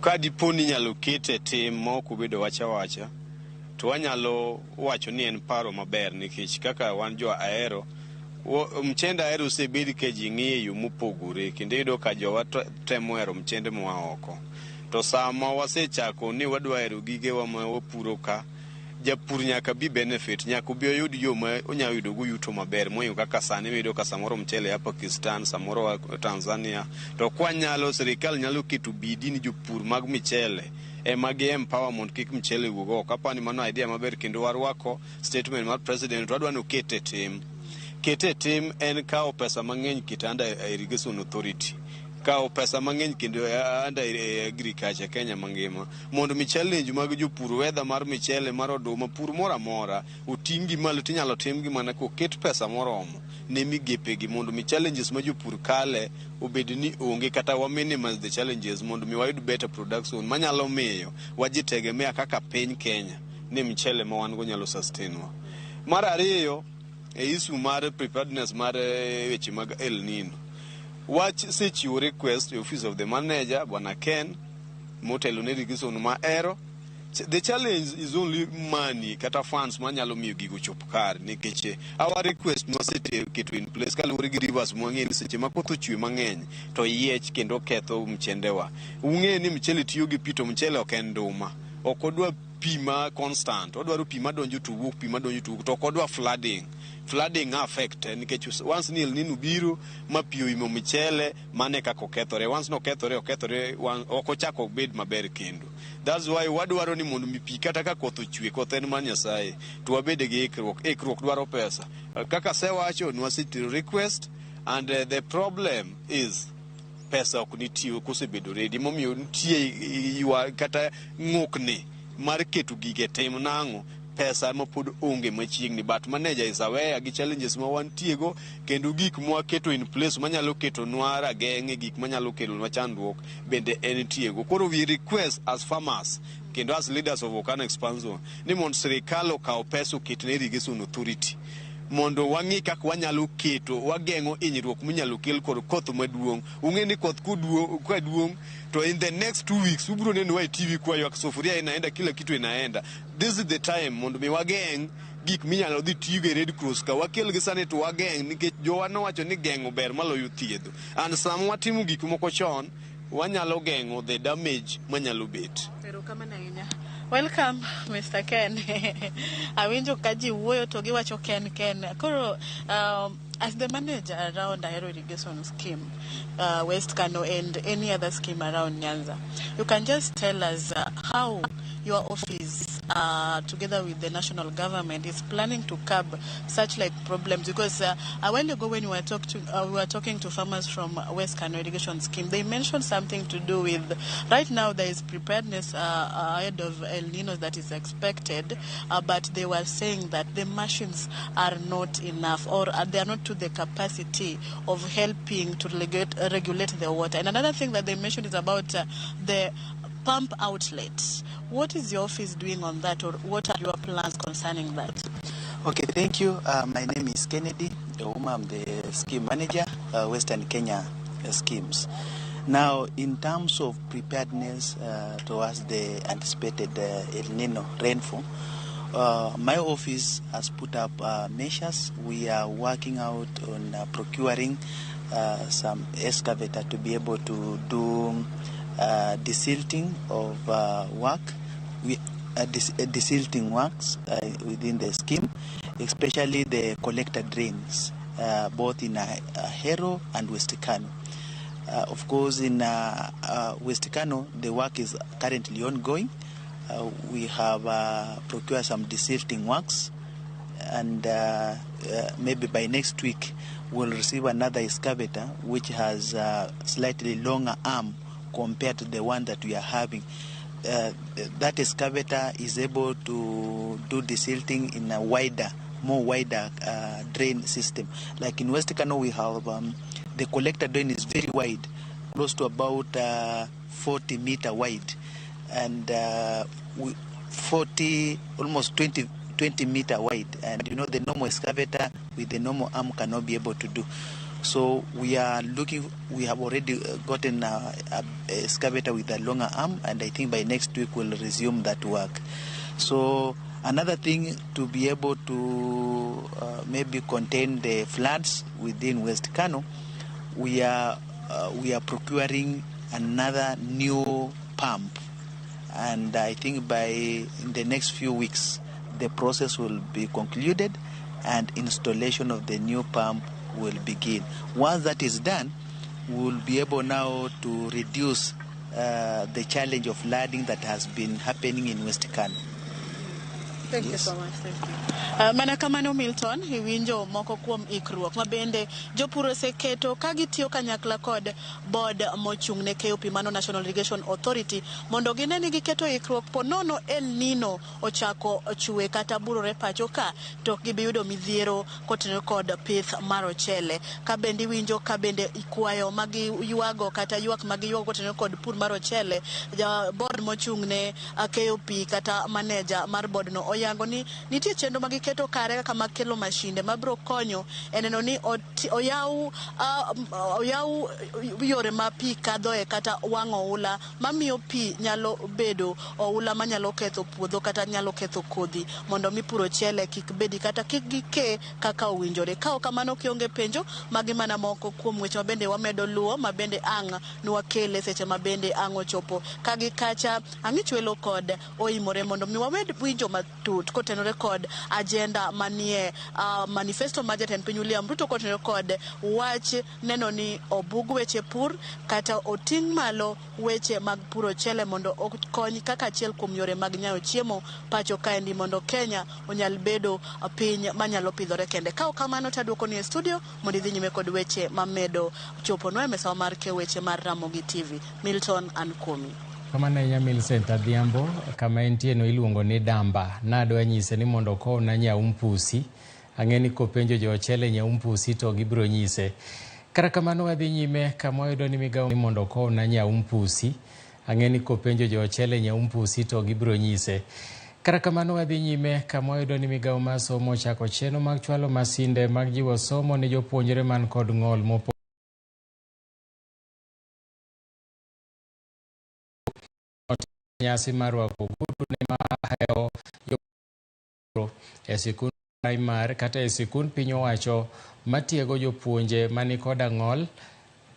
Ka dipo ni inyalo kete e tim ma ok obedo wach awacha, to wanyalo wacho ni en paro maber, nikech kaka wan jo Ahero, mchend Ahero osebed ka ji ng'iyo e yo mopogore, kendo iyudo ka jowa temo hero mchende moa oko. To sama wasechako ni wadwa hero gigewa ma wapuro ka, japur nyaka bi benefit, nyaka obi oyud yo ma onyalo yudo go yuto maber mohingo kaka sani iyudo ka samoro mchele ya Pakistan, samoro a Tanzania. To kwanyalo, sirikal nyalo keto bidii ni jopur mag michele ema gi empower mondo kik mchele wuog oko. Aparo ni mano idea maber, kendo warwako statement mar president, to wadwa ni okete e tim. Kete e tim en kawo pesa mang'eny keto under Irrigation Authority. Kawo pesa mang'eny kendo under agriculture Kenya mangima mondo mi challenge mag jopur, weather mar michele, mar oduma, pur moro amora oting' gi malo, tinyalo timgi mana koket pesa moromo ne migepegi mondo mi challenges ma jopur kale obed ni onge, kata wa minimize the challenges mondo mi wayud better production manyalo miyo wajitegemea kaka piny Kenya ni mchele ma wan go nyalo sustain wa. Mar ariyo, e issue mar preparedness mar weche mag El Nino, wach sechiwo request e office of the manager, Bwana Ken motelo ne irrigation ma Ahero. The challenge is only money kata funds manyalo miyo gigo chop kare, nikech our request mwaseketo in place kaluwore gi rivers mwang'e ni seche ma koth ochwe mang'eny to yiech kendo ketho mchendewa. Ung'e ni mchele tiyo gi pi, to mchele ok en nduma, ok odwa pi ma constant, odwaro pi madonjo to wuok, pi madonjo to wuok, to ok odwa flooding. Flooding affect nikech once ni El Nino biro ma pi oimo mchele, mane kaka okethore. Once nokethore, okethore, ok ochako obed maber kendo. That's why wadwaro ni mondo mi pi, kata ka koth ochwe, koth en mar Nyasaye, to wabed gi ikruok. Ikruok dwaro pesa. Kaka asewacho, nwasetero request and the problem is pesa ok nitie kosebedo ready, momiyo nitie ywa kata ng'ukni mar keto gige tim nang'o, pesa ma pod onge machiegni. But manager is aware gi challenges ma wantiego kendo gik mwaketo in place manyalo ketonwa rageng' e gik manyalo kelonwa chandruok bende en tiego. Koro we request as farmers kendo as leaders of Okano expansion ni mondo sirikal okaw pesa oket ne irrigation authority mondo wang'i kaka wanyalo keto wageng'o hinyruok minyalo kel kod koth maduong'. Ung'e ni koth kaduong' to in the next 2 weeks ubiro nenowa e TV kwa ywak, sufuria inaenda, kila kitu inaenda. This is the time mondo mi wageng' gik minyalo dhi tigo e Red Cross ka wakel gi sani to wageng', nikech jowa nowacho ni geng'o ber maloyo thiedho, and sama watimo gik moko chon wanyalo geng'o the damage manyalo bet. Erokamano ahinya. Welcome, Mr. Ken. Awinjo ka ji wuoyo to giwacho Ken Ken. Koro, as the manager around Ahero Irrigation Scheme, West Kano and any other scheme around Nyanza, you can just tell us how your office, together with the national government, is planning to curb such like problems, because a while ago when we were talking to farmers from West Kano Irrigation Scheme, they mentioned something to do with right now there is preparedness ahead of El Nino that is expected, but they were saying that the machines are not enough or they are not to the capacity of helping to regulate the water. And another thing that they mentioned is about the pump outlets. What is your office doing on that, or what are your plans concerning that? Okay, thank you. My name is Kennedy Ouma. I'm the scheme manager, Western Kenya schemes. Now, in terms of preparedness towards the anticipated El Nino rainfall, my office has put up measures. We are working out on procuring some excavator to be able to do desilting of work. We desilting works within the scheme, especially the collector drains, both in Ahero and West Kano. Of course, in West Kano, the work is currently ongoing. We have procured some desilting works, and maybe by next week we'll receive another excavator which has a slightly longer arm compared to the one that we are having. That excavator is able to do desilting in a wider, more wider drain system. Like in West Kano, we have the collector drain is very wide, close to about 40 meter wide, and 40, almost 20 meter wide. And you know, the normal excavator with the normal arm cannot be able to do. So we are looking, we have already gotten a excavator with a longer arm, and I think by next week we'll resume that work. So another thing, to be able to maybe contain the floods within West Kano, we are procuring another new pump, and I think by in the next few weeks the process will be concluded and installation of the new pump will begin. Once that is done, we will be able now to reduce the challenge of flooding that has been happening in West Kano. Thank you so much. Thank you. Mana kamano Milton, iwinjo moko kuom ikruok ma bende jopur oseketo ka gitiyo kanyakla kod board mochung' ne keyo pi mano National Irrigation Authority mondo gine ni giketo ikruok po nono El Nino ochako chwe kata burore pacho ka to ok gibi yudo midhiero kotenore kod pith mar ochele. Ka bende iwinjo ka bende ikwayo magiywago kata ywak magiywago kotenore kod pur mar ochele, ja board mochung' ne keyo pi kata maneja mar board no oyango ni nitie chenro ma giketo kare kaka mag kelo mashinde mabiro konyo e neno ni oyaw yore ma pi kadhoe kata wang' oula mamiyo pi nyalo bedo oula manyalo ketho puodho kata nyalo ketho kodhi mondo mi puro ochele kik bedi kata kik gike kaka owinjore. Ka ok kamano kionge penjo magi mana moko kuom weche mabende wamedo luwo mabende ang' nwakele seche mabende ang' ochopo ka gi kacha ang' ichwelo kod oimore mondo mi wamed winjo matut kotenore kod agenda manie manifesto mar jatend piny William Ruto kotenore kod wach neno ni obug weche pur kata oting' malo weche mag puro ochele mondo okony kaka achiel kuom yore mag nyayo chiemo pacho kaendi mondo Kenya onyal bedo piny manyalo pidhore kende. Ka ok kamano to aduoko ni e studio mondo idhi nyime kod weche mamedo choponwa e mesawa mar keyo weche mar Ramogi TV. Milton an kuomi. Kamano ahinya Millicent Adhiambo, kama entie no iluongo ni Damba. Nadwa nyise ni mondo okowna nyaumpusi. Ang'e ni kopenjo jo ochele nyaumpusi to gibiro nyise. Kata kamano wadhi nyime kama wayudo ni migawo ni mondo okowna nyaumpusi. Ang'e ni kopenjo jo ochele nyaumpusi to gibiro nyise. Kata kamano wadhi nyime kama wayudo ni migawo mar somo ochako chenro mag chwalo masinde mag jiwo somo ne jopuonjre man kod ng'ol mopogore. Nyasi mar rwako ogudu ne mahewo e sikund primar kata e sikund piny owacho matiego jopuonje manikoda ng'ol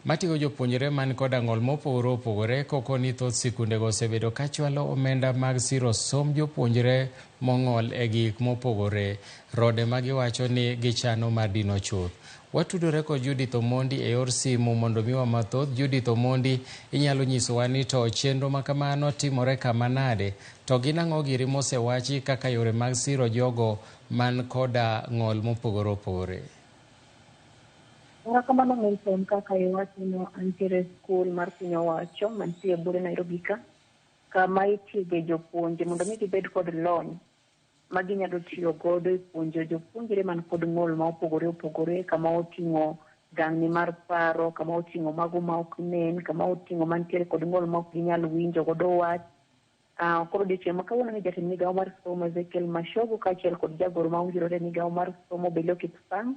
matiego jopuonjre man koda ng'ol mopogore opogore koko ni thoth sikundego osebedo ka chwalo omenda mag siro somb jopuonjre mong'ol e gik mopogore. Rode ma giwacho ni gichano mar dino chuth. Watudore kod Judith Omondi e yor simu mondo miwa mathoth. Judith Omondi, inyalo nyisowa ni to chenro ma kamano timore kama nade? To gin ang'o giri mosewachi kaka yore mag siro jogo man koda ng'ol mopogore opogore? Erokamano Milton, kaka iwachono antiere skul mar piny owacho mantie bure Nairobi ka, kama itiege jopuonje mondo mi gibed kod lony ma ginyalo tiyo godo e puonjo jopuonjre man kod ng'ol ma opogore opogore, kama oting'o gangni mar paro, kama oting'o mago ma ok nen, kama oting'o mantiere kod ng'ol ma ok ginyal winjo godo wach. Koro odiochieng' ma kawuono ni jatend migawo mar somo Ezekiel Machogu kaachiel kod jagoro ma owinjore migawo mar somo Belio Kipsang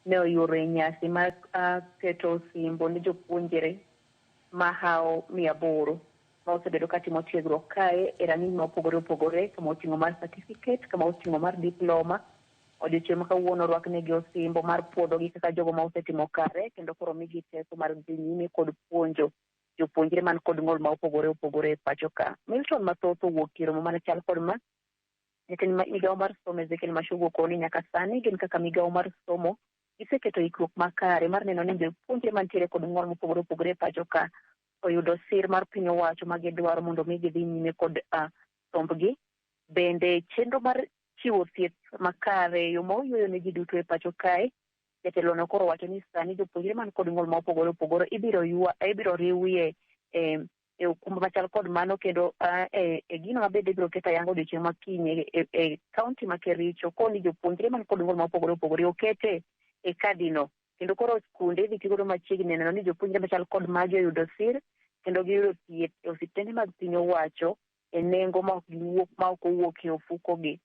ne oyuoro e nyasi mar keto osimbo ne jopuonjre mahawo 800 ma osebedo katimo tiegruok kae e rang'iny ma opogore opogore, kama oting'o mar certificate, kama oting'o mar diploma. Odiochieng' ma kawuono orwaknegi osimbo mar puodhogi kaka jogo ma osetimo kare kendo koro migi teko mar dhi nyime kod puonjo jopuonjre man kod ng'ol ma opogore opogore e pacho ka. Milton mathoth owuok e romo mane chal kod ma. Jatend migawo mar somo Ezekiel Machogu okoni ni nyaka sani gin kaka migawo mar somo giseketo ikruok makare mar neno ni jopuonjre mantiere kod ng'ol mopogore opogore e pacho ka oyudo sir mar piny owacho ma gidwaro mondo mi gidhi nyime kod sombgi. Bende chenro mar chiwo thieth makare yo ma oyueyo ne ji duto e pacho kae, jatelo no koro wacho ni sani jopuonjre man kod ng'ol ma opogore opogore ibiro riwie e okumba machal kod mano kendo e gino ma bende ibiro keto ayanga odiochieng' ma kiny e kaunti ma Kericho koni jopuonjre man kod ng'ol ma opogore opogore okete e kadino kendo koro skunde idhi tigodo machiegni neno ni jopuonjre machal kod magi oyudo sir kendo giyudo thieth e osiptende mag piny owacho e nengo ma ok owuok e ofukogi.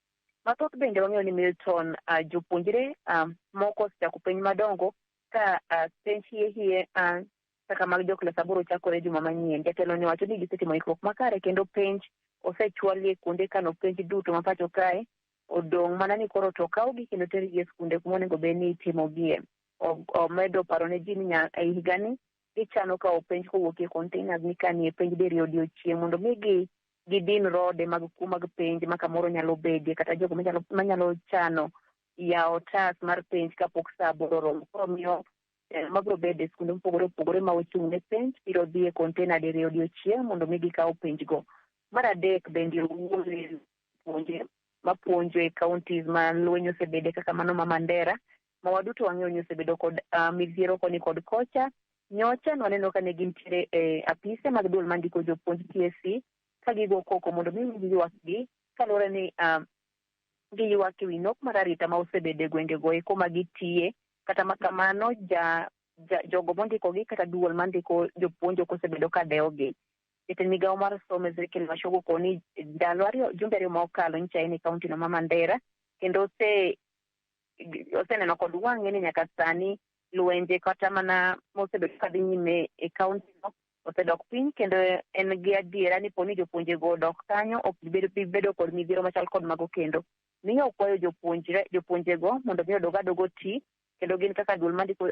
Mathoth bende wang'eyo ni Milton jopuonjre moko osechako penj madongo ka penj hie kaka mag jo klas 8 chakore juma manyien. Jatelo ni wacho ni gisetimo ikruok makare kendo penj osechwalie kuonde kano penj duto ma pacho kae, odong' mana ni koro to kawgi kendo tergi e skunde kuma onego bed ni itimogie. Omedo paro ne ji ni e higani gichano kawo penj kowuok e containers mikanie penj diriyo odiochieng' mondo mi gidin rode mag kuo mag penj ma kamoro nyalo bedie kata jogo manyalo chano yawo otas mar penj kapok saa 8 oromo. Koro miyo mabiro bedo e skunde mopogore opogore ma ochung' ne penj biro dhi e container diriyo odiochieng' mondo mi gikaw penj go. Mar adek bende owuoyo puonje mapuonjo e counties ma lweny osebede kaka mano ma Mandera ma waduto wang'eyo ni osebedo kod midhiero koni kod kocha. Nyocha nwaneno ka ne gintiere e apise mag duol mandiko jopuonj TSC ka gigo koko mondo mi winj ywakgi kaluwore ni giywak ewi nok mar arita ma osebedo e gwengego eko ma gitiye. Kata makamano jogo mondikogi kata duol mandiko jopuonj ok osebedo ka dewogi. Jatend migawo mar somo Ezekiel Machogu koni ndalo ariyo jumbe ariyo ma okalo nyocha en e kaunti no ma Mandera kendo oseneno kod wang'e ni nyaka sani lwenje kata mana mosebedo kadhi nyime e kaunti no osedok piny kendo en gi adiera ni poni jopuonjego odok kanyo ok bi bedo kod midhiero machal kod mago kendo. Miyo okwayo jopuonjego mondo mi odog adogo ti kendo gin kaka duol mandiko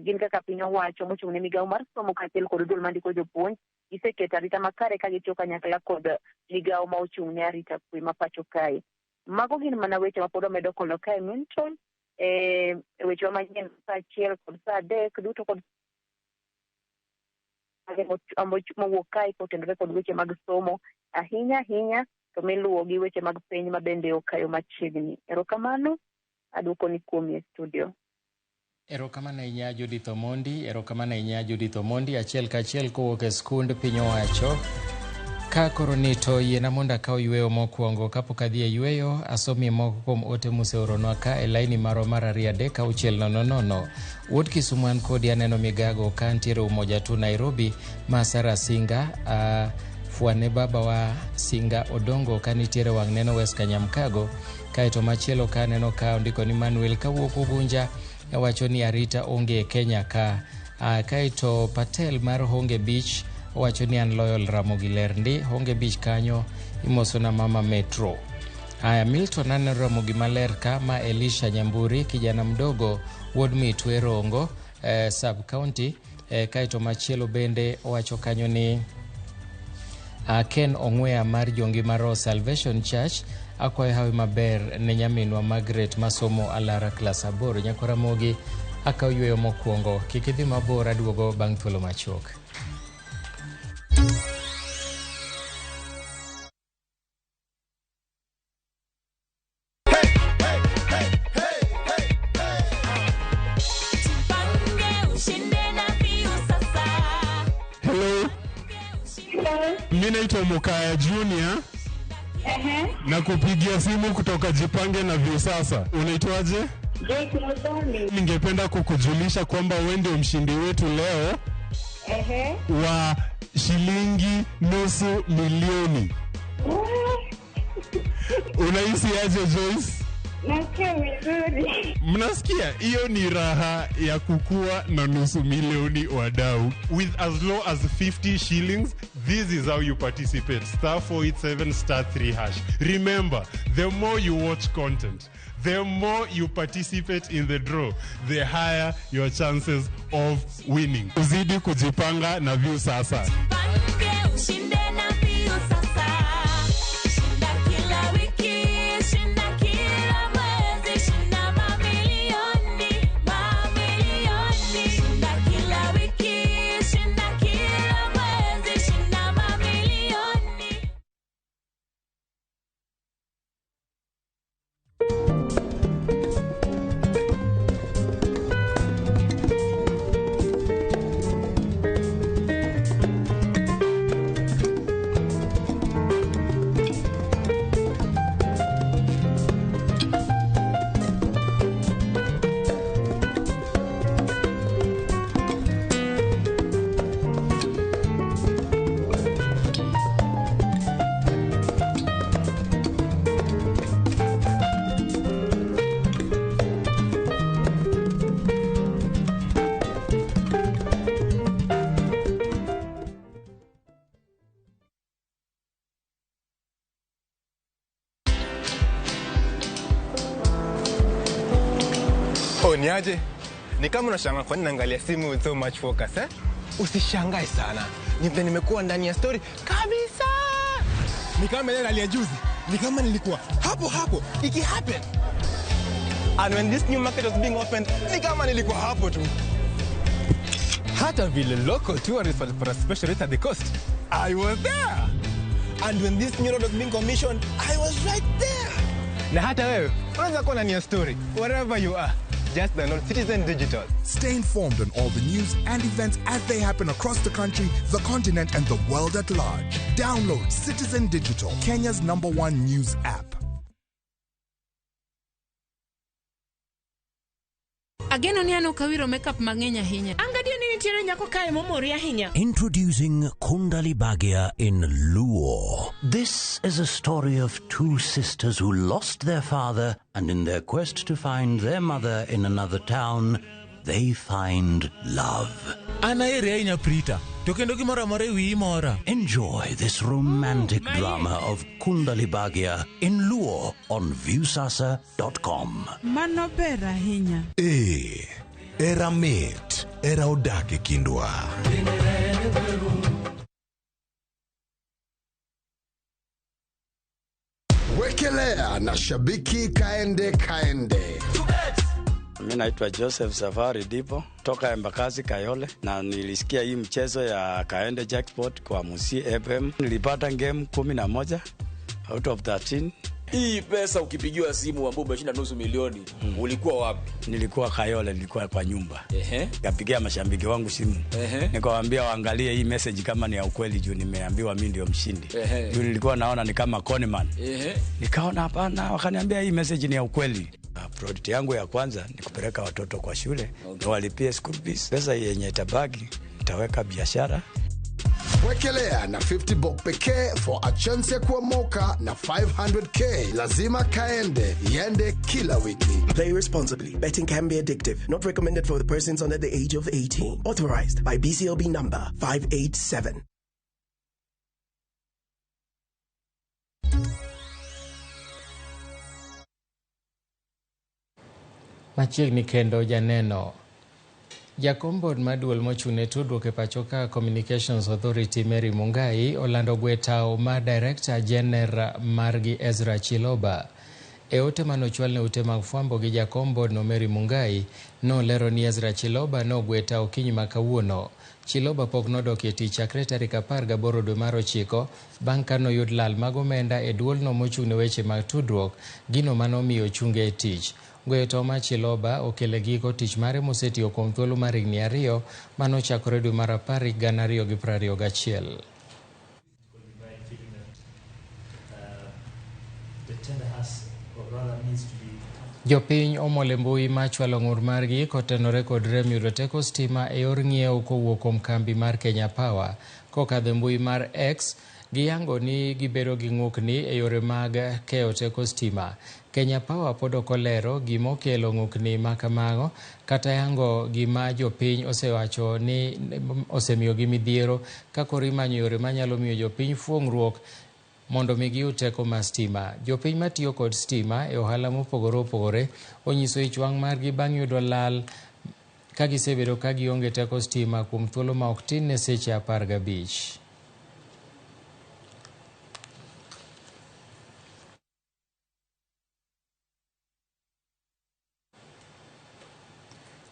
gin kaka piny owacho mochung' ne migawo mar somo kaachiel kod duol mandiko jopuonj giseketo arita makare ka gitiyo kanyakla kod migawo ma ochung' ne arita kwe ma pacho kae. Mago gin mana weche ma pod wamedo kolo kae Milton, wechewa manyien saa achiel kod saa adek duto kod mowuok kae kotenore kod weche mag somo ahinya ahinya to miluwo gi weche mag piny ma bende okayo machiegni. Erokamano, aduoko ni kuomi e studio. Erokamano ahinya Judith Omondi, erokamano ahinya Judith Omondi, achiel kachiel kowuok e skund piny owacho. Ka koro ni to yiena mondo akaw yweyo mokwongo kapok adhi e yweyo asomie moko kuom ote museoronwa ka e laini marwa mar 2 3 6 0 0. Wuod Kisumu an kodi aneno migago ka ntiere Umoja tu Nairobi ma Sara Singa fwane babawa Singa Odongo ka nitiere wang' neno West Kanyamkago. Kaeto machielo ka aneno ka ondiko ni Manuel kawuok Ugunja wacho ni arita onge e Kenya ka. Kaeto Patel mar Honge Beach owacho ni an loyal Ramogi ler ndi Honge Beach kanyo imosona mama Metro. Haya, Milton aneno Ramogi maler ka ma Elisha Nyamburi kijana mdogo wuod Mitwe Rongo sub county. Kaeto machielo bende owacho kanyo ni Ken Ong'wea mar Jongima Roho Salvation Church akwayo hawi maber ne nyaminwa Margaret masomo Alara klas 8. Nyako Ramogi akaw yweyo mokwongo, kik idhi mabor, aduogo bang' thuolo machuok. Hello. Mimi naitwa Mukaya Junior. Na kupigia simu kutoka Jipange na Viusasa. Unaitwaje? Ningependa kukujulisha kwamba wewe ndio mshindi wetu leo wa shilingi 500,000. Unahisi aje Joyce? Nasikia vizuri. Mnasikia? Hiyo ni raha ya kukua na 500,000 wadau. With as low as 50 shillings, this is how you participate. *487 *3#. Remember, the more you watch content, the more you participate in the draw, the higher your chances of winning. Uzidi kujipanga na Viusasa. Niaje? Ni kama unashangaa kwa nini naangalia simu with so much focus, eh? Usishangae sana. Ni vile nimekuwa ndani ya story kabisa. Ni kama ile ya juzi. Ni kama nilikuwa hapo hapo iki happen. And when this new market was being opened, ni kama nilikuwa hapo tu. Hata vile local tourists walipata special rate at the coast, I was there. And when this new road was being commissioned, I was right there. Na hata wewe unaweza kuwa ndani ya story wherever you are. Just download Citizen Digital. Stay informed on all the news and events as they happen across the country, the continent, and the world at large. Download Citizen Digital, Kenya's number one news app. Ageno ni an ok awiro makeup mang'eny ahinya. An gadier ni nitiere nyako kae momori ahinya. Introducing Kundali Bhagya in Luo. This is a story of two sisters who lost their father, and in their quest to find their mother in another town, they find love. An aheri ahinya Prita, to kendo gimoro amora e wiyi mora. Enjoy this romantic drama of Kundali Bhagya in Luo on Viusasa.com. Mano ber ahinya. Ee, era mit, era odak e kindwa. Wekelea na shabiki kaende kaende. Mi naitwa Joseph Safari Dipo toka Embakasi Kayole, na nilisikia hii mchezo ya Kaende Jackpot kwa Musi FM. Nilipata game 11 out of 13. Hii pesa ukipigiwa simu ambao umeshinda nusu milioni, ulikuwa wapi? Nilikuwa Kayole, nilikuwa kwa nyumba. Nikapigia mashabiki wangu simu. Nikawaambia waangalie hii message kama ni ya ukweli juu nimeambiwa mimi ndio mshindi. Juu nilikuwa naona ni kama conman. Nikaona hapana, wakaniambia hii message ni ya ukweli. Project yangu ya kwanza ni kupeleka watoto kwa shule, niwalipie school fees. Pesa yenye itabaki nitaweka biashara. Wekelea na 50 bob pekee for a chance ya kuomoka na 500k. Lazima kaende, iende kila wiki. Play responsibly. Betting can be addictive. Not recommended for the persons under the age of 18. Authorized by BCLB number 587. Machiegni kendo janeno. Jakom bod mar duol mochung' ne tudruok e pacho ka Communications Authority Mary Mungai olando gwe tao mar Director General margi Ezra Chiloba. E ote manochwal ne ute mag fwambo gi jakom bod no Mary Mungai nolero ni Ezra Chiloba nogwe tao okinyi ma kawuono. Chiloba pok nodok e tich chakre tarik 18 dwe mar 9 bang' ka noyud lal mag omenda e duolno mochung' ne weche mag tudruok, gino manomiyo ochunge e tich. Gweyo tao mar Chiloba okele giko tich mare mosetiyo kuom thuolo mar higni 2 manochakore dwe mar 10 2021. Jopiny omol e mbui ma chwalo ng'ur margi kotenore kod rem yudo teko stima e yor ng'iewo kowuok kuom kambi mar Kenya Power. Kokadho e mbui mar X, giyango ni gibedo gi ng'ukni e yore mag keyo teko stima. Kenya Power pod ok olero gima okelo ng'ukni ma kamago kata yango gima jopiny osewacho ni osemiyogi midhiero ka koro imanyo yore manyalo miyo jopiny fuong'ruok mondo mi giyud teko mar stima. Jopiny matiyo kod stima e ohala mopogore opogore onyiso ich wang' margi bang' yudo lal ka gisebedo ka gionge teko stima kuom thuolo ma ok tin ne seche 15.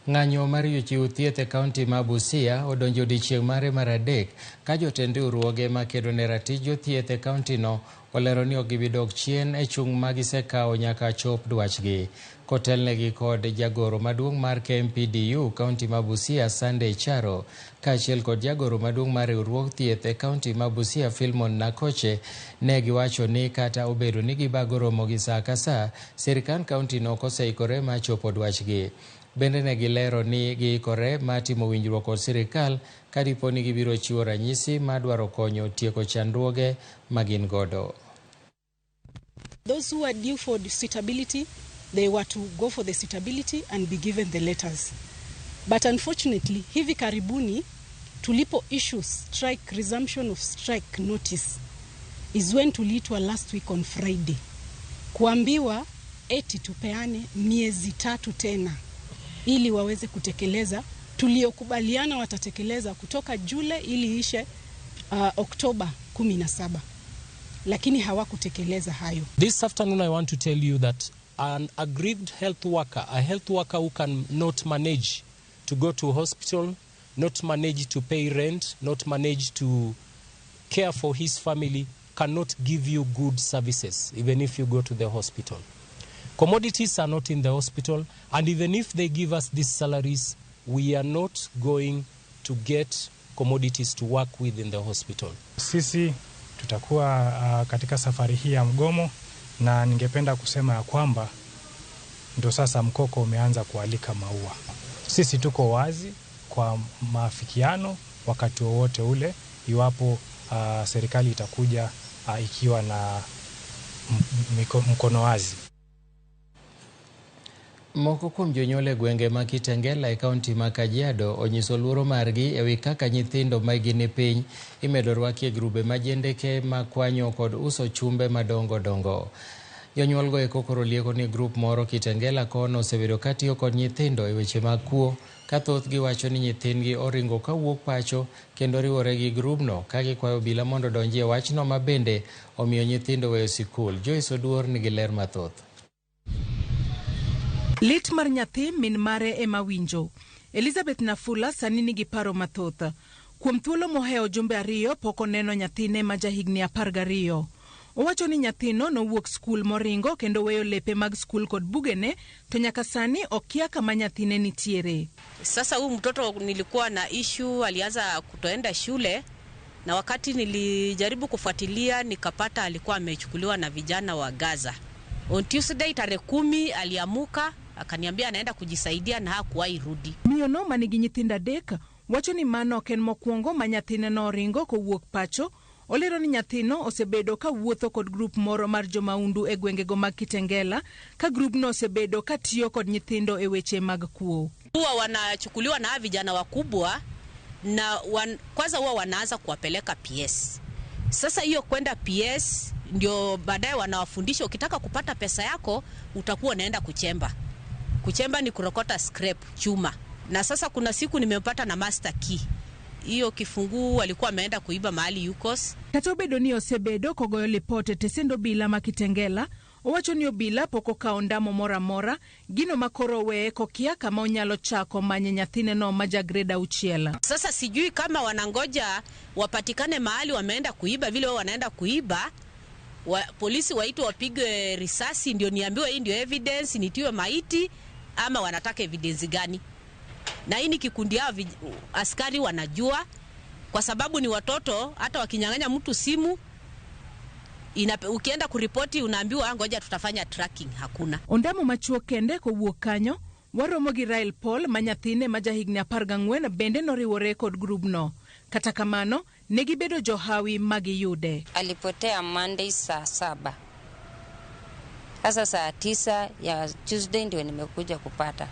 Ng'anyo mar jochiw thieth e kaunti ma Busia odonjo odiechieng' mare mar 3 ka jotend riwruoge makedo ne ratich jothieth e kaunti no olero ni ok gibi dok chien e chung' ma gisekawo nyaka chop dwachgi. Kotelnegi kod jagoro maduong' mar KMPDU kaunti ma Busia Sunday Charo kaachiel kod jagoro maduong' mar riwruog thieth e kaunti ma Busia Philemon Nakoche ne giwacho ni kata obedo ni gibago romo gi saa ka saa, sirkand kaunti no ok oseikore mar chopo dwachgi. Bende ne gilero ni giikore mar timo winjruok kod sirikal ka dipo ni gibiro chiwo ranyisi mar dwaro konyo tieko chandruoge ma gin godo. Those who are due for suitability, they were to go for the suitability and be given the letters. But unfortunately, hivi karibuni tulipo issue strike, resumption of strike notice is when tuliitwa last week on Friday. Kuambiwa eti tupeane miezi 3 tena ili waweze kutekeleza tuliokubaliana watatekeleza kutoka Jule ili ishe Oktoba 17, lakini hawakutekeleza hayo. This afternoon I want to tell you that an aggrieved health worker, a health worker who can not manage to go to hospital, not manage to pay rent, not manage to care for his family, cannot give you good services even if you go to the hospital. Commodities are not in the hospital, and even if they give us these salaries, we are not going to get commodities to work with in the hospital. Sisi tutakuwa katika safari hii ya mgomo, na ningependa kusema ya kwamba ndio sasa mkoko umeanza kualika maua. Sisi tuko wazi kwa maafikiano wakati wowote ule, iwapo serikali itakuja ikiwa na mkono wazi. Moko kuom jonyuol e gwenge ma Kitengela e kaunti ma Kajiado onyiso luoro margi ewi kaka nyithindo ma hikgi ni piny imedo rwaki e grube ma jendeke ma kwanyo kod uso chumbe madongo dongo. Jonyuolgo eko koro lieko ni grup moro Kitengela kono osebedo katiyo kod nyithindo e weche mag kuo, ka thothgi wacho ni nyithindgi oringo kawuok pacho kendo riwore gi grubno ka gikwayo obila mondo odonji e wachno ma bende omiyo nyithindo weyo sikul. Joyce Oduor nigi ler mathoth. Lit mar nyathi min mare ema winjo. Elizabeth Nafula sani nigi paro mathoth. Kuom thuolo mohewo jumbe 2 pok oneno nyathine ma jahigni 12. Owacho ni nyathino nowuok skul moringo kendo weyo lepe mag skul kod bugene, to nyaka sani okia kama nyathine nitiere. Sasa huyu mtoto nilikuwa na issue, alianza kutoenda shule, na wakati nilijaribu kufuatilia nikapata alikuwa amechukuliwa na vijana wa Gaza. On Tuesday tarehe 10 aliamuka akaniambia anaenda kujisaidia na hakuwahi rudi. Miyo no manigi nyithindo 3 wacho ni mano ok en mokwongo ma nyathine noringo kowuok pacho. Olero ni nyathino osebedo ka wuotho kod grup moro mar jomaundu e gwengego mag Kitengela, ka grubno osebedo ka tiyo kod nyithindo e weche mag kuo. Huwa wanachukuliwa na vijana wakubwa na kwanza huwa wanaanza kuwapeleka PS. Sasa hiyo kwenda PS ndio baadaye wanawafundisha ukitaka kupata pesa yako utakuwa unaenda kuchemba. Kuchemba ni kurokota scrap chuma. Na sasa kuna siku nimepata na master key. Hiyo kifunguu alikuwa ameenda kuiba mahali Yukos. Kata obedo ni osebedo kogoyo lipot e tesend obila ma Kitengela, owacho ni obila pok okawo ndamo moro amora, gino ma koro weye kokia kama onyalo chako manye nyathine no ma ja grade 6. Sasa sijui kama wanangoja wapatikane mahali wameenda kuiba, vile wao wanaenda kuiba, polisi waitwe wapigwe risasi ndio niambiwe hii ndio evidence, nitiwe maiti, ama wanataka evidence gani? Na hii ni kikundi yao, askari wanajua kwa sababu ni watoto, hata wakinyang'anya mtu simu ukienda kuripoti unaambiwa ngoja tutafanya tracking, hakuna. Ondamo machuok kende kowuok kanyo, waromo gi Rael Paul ma nyathine ma jahigni 14 bende noriwore kod grubno. Kata kamano, ne gibedo johawi magiyude. Alipotea Monday saa 7. Sasa saa 9 ya Tuesday ndio nimekuja kupata.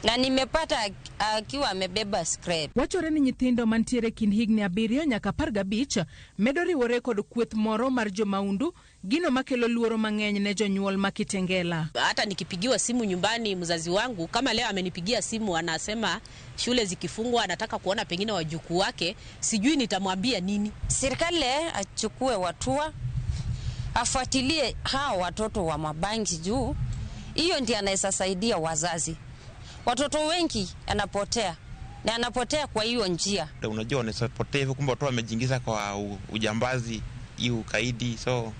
Na nimepata akiwa amebeba scrap. Wachore ni nyithindo mantiere kind higni 7 nyaka 15 medo riwore kod kweth moro mar jomaundu, gino makelo luoro mang'eny ne jonyuol ma Kitengela. Hata nikipigiwa simu nyumbani mzazi wangu, kama leo amenipigia simu anasema shule zikifungwa anataka kuona pengine wajukuu wake, sijui nitamwambia nini. Serikali achukue hatua, afuatilie hao watoto wa mabangi juu, hiyo ndiyo anaweza saidia wazazi. Watoto wengi anapotea, na anapotea kwa hiyo njia. Unajua wanapotea hivyo, kumbe watoto wamejiingiza kwa ujambazi, hiyo ukaidi, so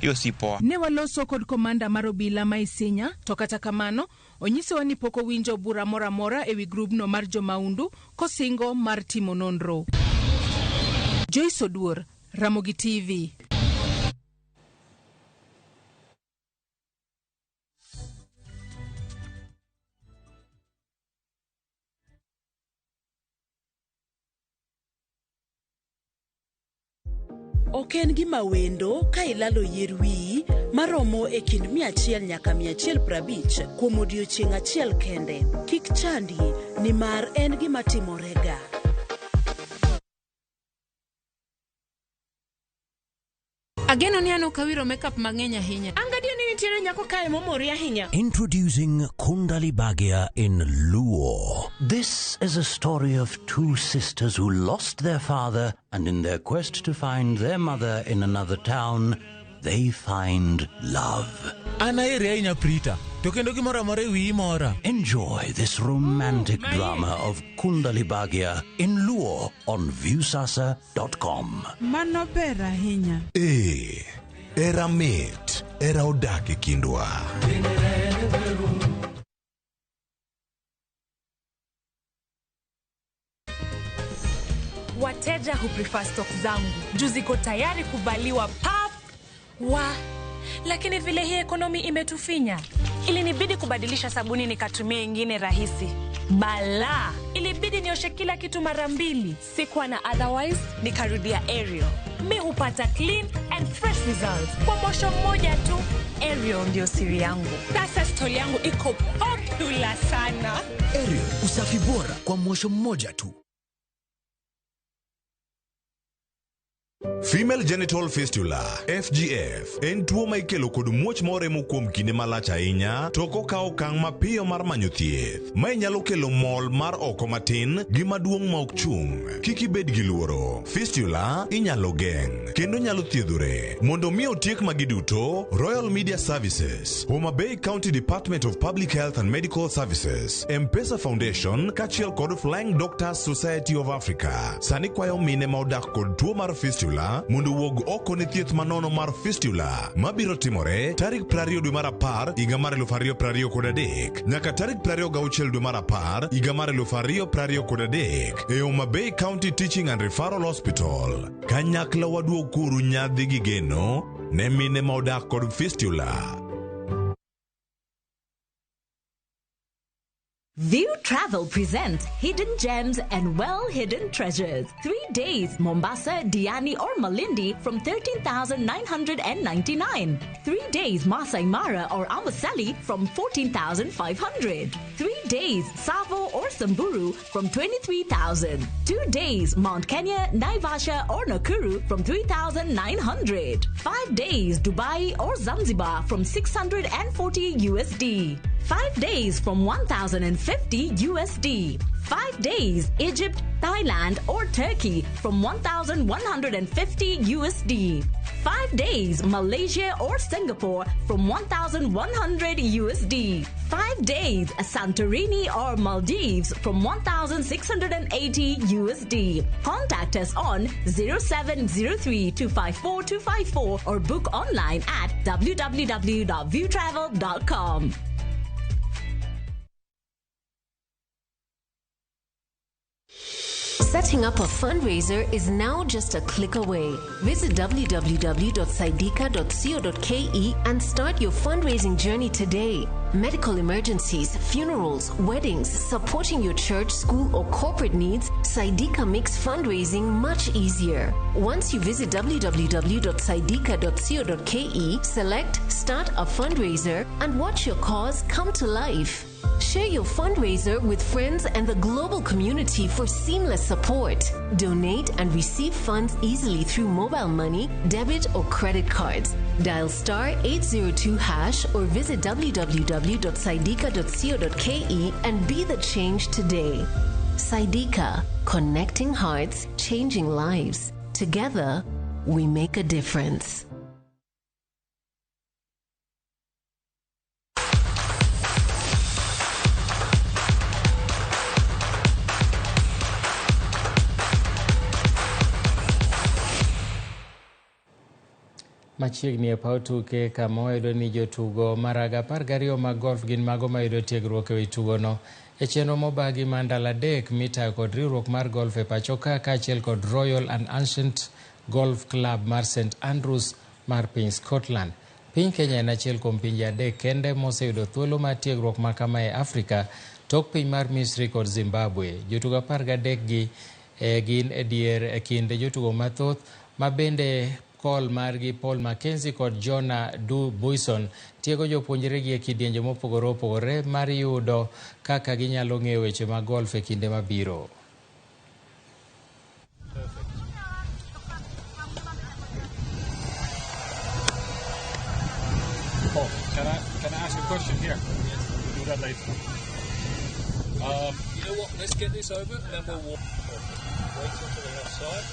hiyo si poa. Ne waloso kod komanda mar obila ma Isinya, to kata kamano onyisowa ni pok owinjo bura moro amora ewi grubno mar jomaundu kosingo mar timo nonro. Joyce Oduor, Ramogi TV. Ok en gima wendo ka ilalo yier wiyi maromo e kind 100 nyaka 150 kuom odiechieng' achiel kende. Kik chandi nimar en gima timorega. Ageno ni an ok awiro makeup mang'eny ahinya. Angadio ni nitiere nyako kae momori ahinya. Introducing Kundali Bhagya in Luo. This is a story of two sisters who lost their father, and in their quest to find their mother in another town, they find love. An aheri ahinya Prita, to kendo gimoro amora e wiyi mora. Enjoy this romantic drama of Kundali Bhagya in Luo on Viusasa.com. Mano ber ahinya. Ee, era mit. Hera odak e kindwa. Wateja huprefer stock zangu juu ziko tayari kuvaliwa pap wa, lakini vile hii ekonomi imetufinya, ilinibidi kubadilisha sabuni nikatumia ingine rahisi. Bala, ilibidi nioshe kila kitu mara mbili. Sikuwa na otherwise, nikarudia Ariel. Mi hupata clean and fresh results kwa mosho mmoja tu. Ariel ndio siri yangu. Sasa stoli yangu iko popular sana. Ariel, usafi bora kwa mosho mmoja tu. Female genital fistula FGF en tuo ma ikelo kod muoch moremo kuom kinde malach ahinya to ok okaw okang' mapiyo mar manyo thieth. Mae nyalo kelo mol mar oko matin gi maduong' ma ok chung'. Kik ibed gi luoro. Fistula inyalo geng' kendo nyalo thiedhore. Mondo mi otiek magi duto, Royal Media Services, Homa Bay County Department of Public Health and Medical Services, M-Pesa Foundation kaachiel kod Flying Doctors Society of Africa sani kwayo mine ma odak kod tuo mar fistula mondo owuog oko ne thieth manono mar fistula mabiro timore tarik 20 dwe mar 10 higa mar 2023 nyaka tarik 26 dwe mar 10 higa mar 2023 e Homa Bay County Teaching and Referral Hospital. Kanyakla waduog kuru nyadhi gi geno ne mine ma odak kod fistula. View Travel presents Hidden Gems and Well-Hidden Treasures. 3 days, Mombasa, Diani or Malindi from 13,999. 3 days, Masai Mara or Amboseli from 14,500. 3 days, Tsavo or Samburu from 23,000. 2 days, Mount Kenya, Naivasha or Nakuru from 3,900. 5 days, Dubai or Zanzibar from 640 USD. 5 days from 1,050 USD. 5 days, Egypt, Thailand or Turkey from 1,150 USD. 5 days, Malaysia or Singapore from 1,100 USD. 5 days, Santorini or Maldives from 1,680 USD. Contact us on 0703 254 254 or book online at www.viewtravel.com. Setting up a fundraiser is now just a click away. Visit www.saidika.co.ke and start your fundraising journey today. Medical emergencies, funerals, weddings, supporting your church, school, or corporate needs, Saidika makes fundraising much easier. Once you visit www.saidika.co.ke, select Start a Fundraiser and watch your cause come to life. Share your fundraiser with friends and the global community for seamless support. Donate and receive funds easily through mobile money, debit, or credit cards. Dial star 802 hash or visit www.saidika.co.ke and be the change today. Saidika, connecting hearts, changing lives. Together, we make a difference. Machiegni e paw tuke kama wayudo ni jotugo maraga 12 mag golf gin mago mayudo tiegruok e wi tugono e chenro mobagi mar ndalo 3 mitayo kod riwruok mar golf e pacho ka kaachiel kod Royal and Ancient Golf Club mar St Andrews mar piny Scotland. Piny Kenya en achiel kuom pinje 3 kende moseyudo thuolo mar tiegruok ma kama e Afrika tok piny mar Misri kod Zimbabwe. Jotugo 13 gi gin e dier e kind jotugo mathoth ma bende kol margi Paul Mackenzie kod Jonah Du Buisson tiego jopuonjregi e kidienje mopogore opogore mar yudo kaka ginyalo ng'eyo weche mag golf e kinde mabiro. Paul, can I ask a question here? Yes. We'll do that later. You know what? Let's get this over and then we'll walk. Wait until the left side.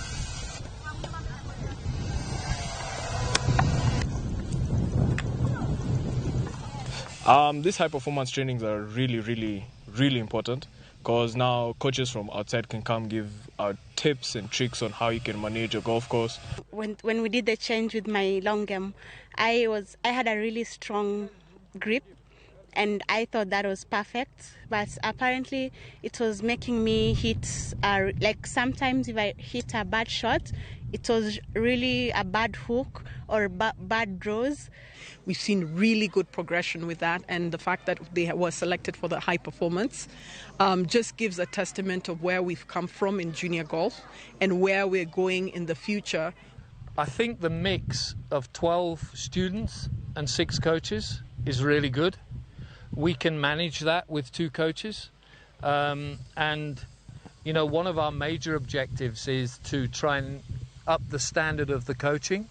These high performance trainings are really, really, really important Because now coaches from outside can come give out tips and tricks on how you can manage a golf course. When we did the change with my long game, I had a really strong grip, and I thought that was perfect, but apparently it was making me hit, like sometimes if I hit a bad shot, it was really a bad hook or bad draws. We've seen really good progression with that, and the fact that they were selected for the high performance just gives a testament of where we've come from in junior golf and where we're going in the future. I think the mix of 12 students and 6 coaches is really good. We can manage that with 2 coaches. And, you know, one of our major objectives is to try and up the standard of the coaching.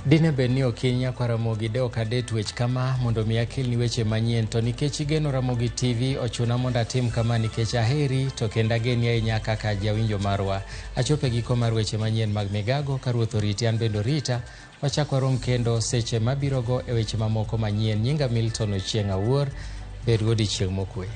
Dine bed ni okinyi nyakwa Ramogi de ok ade twech kama mondo mi akelni weche manyien, to nikech igeno Ramogi TV ochuna mondo atim kama nikech aheri to kendo ageni ahinya kaka jawinjo marwa. Achopo e giko mar weche manyien mag Migago, ka Ruoth oriti an bende orita. Wachak warom kendo seche mabirogo e weche mamoko manyien. Nyinga Milton Ochieng' Awuor, bed godiechieng' mokwe.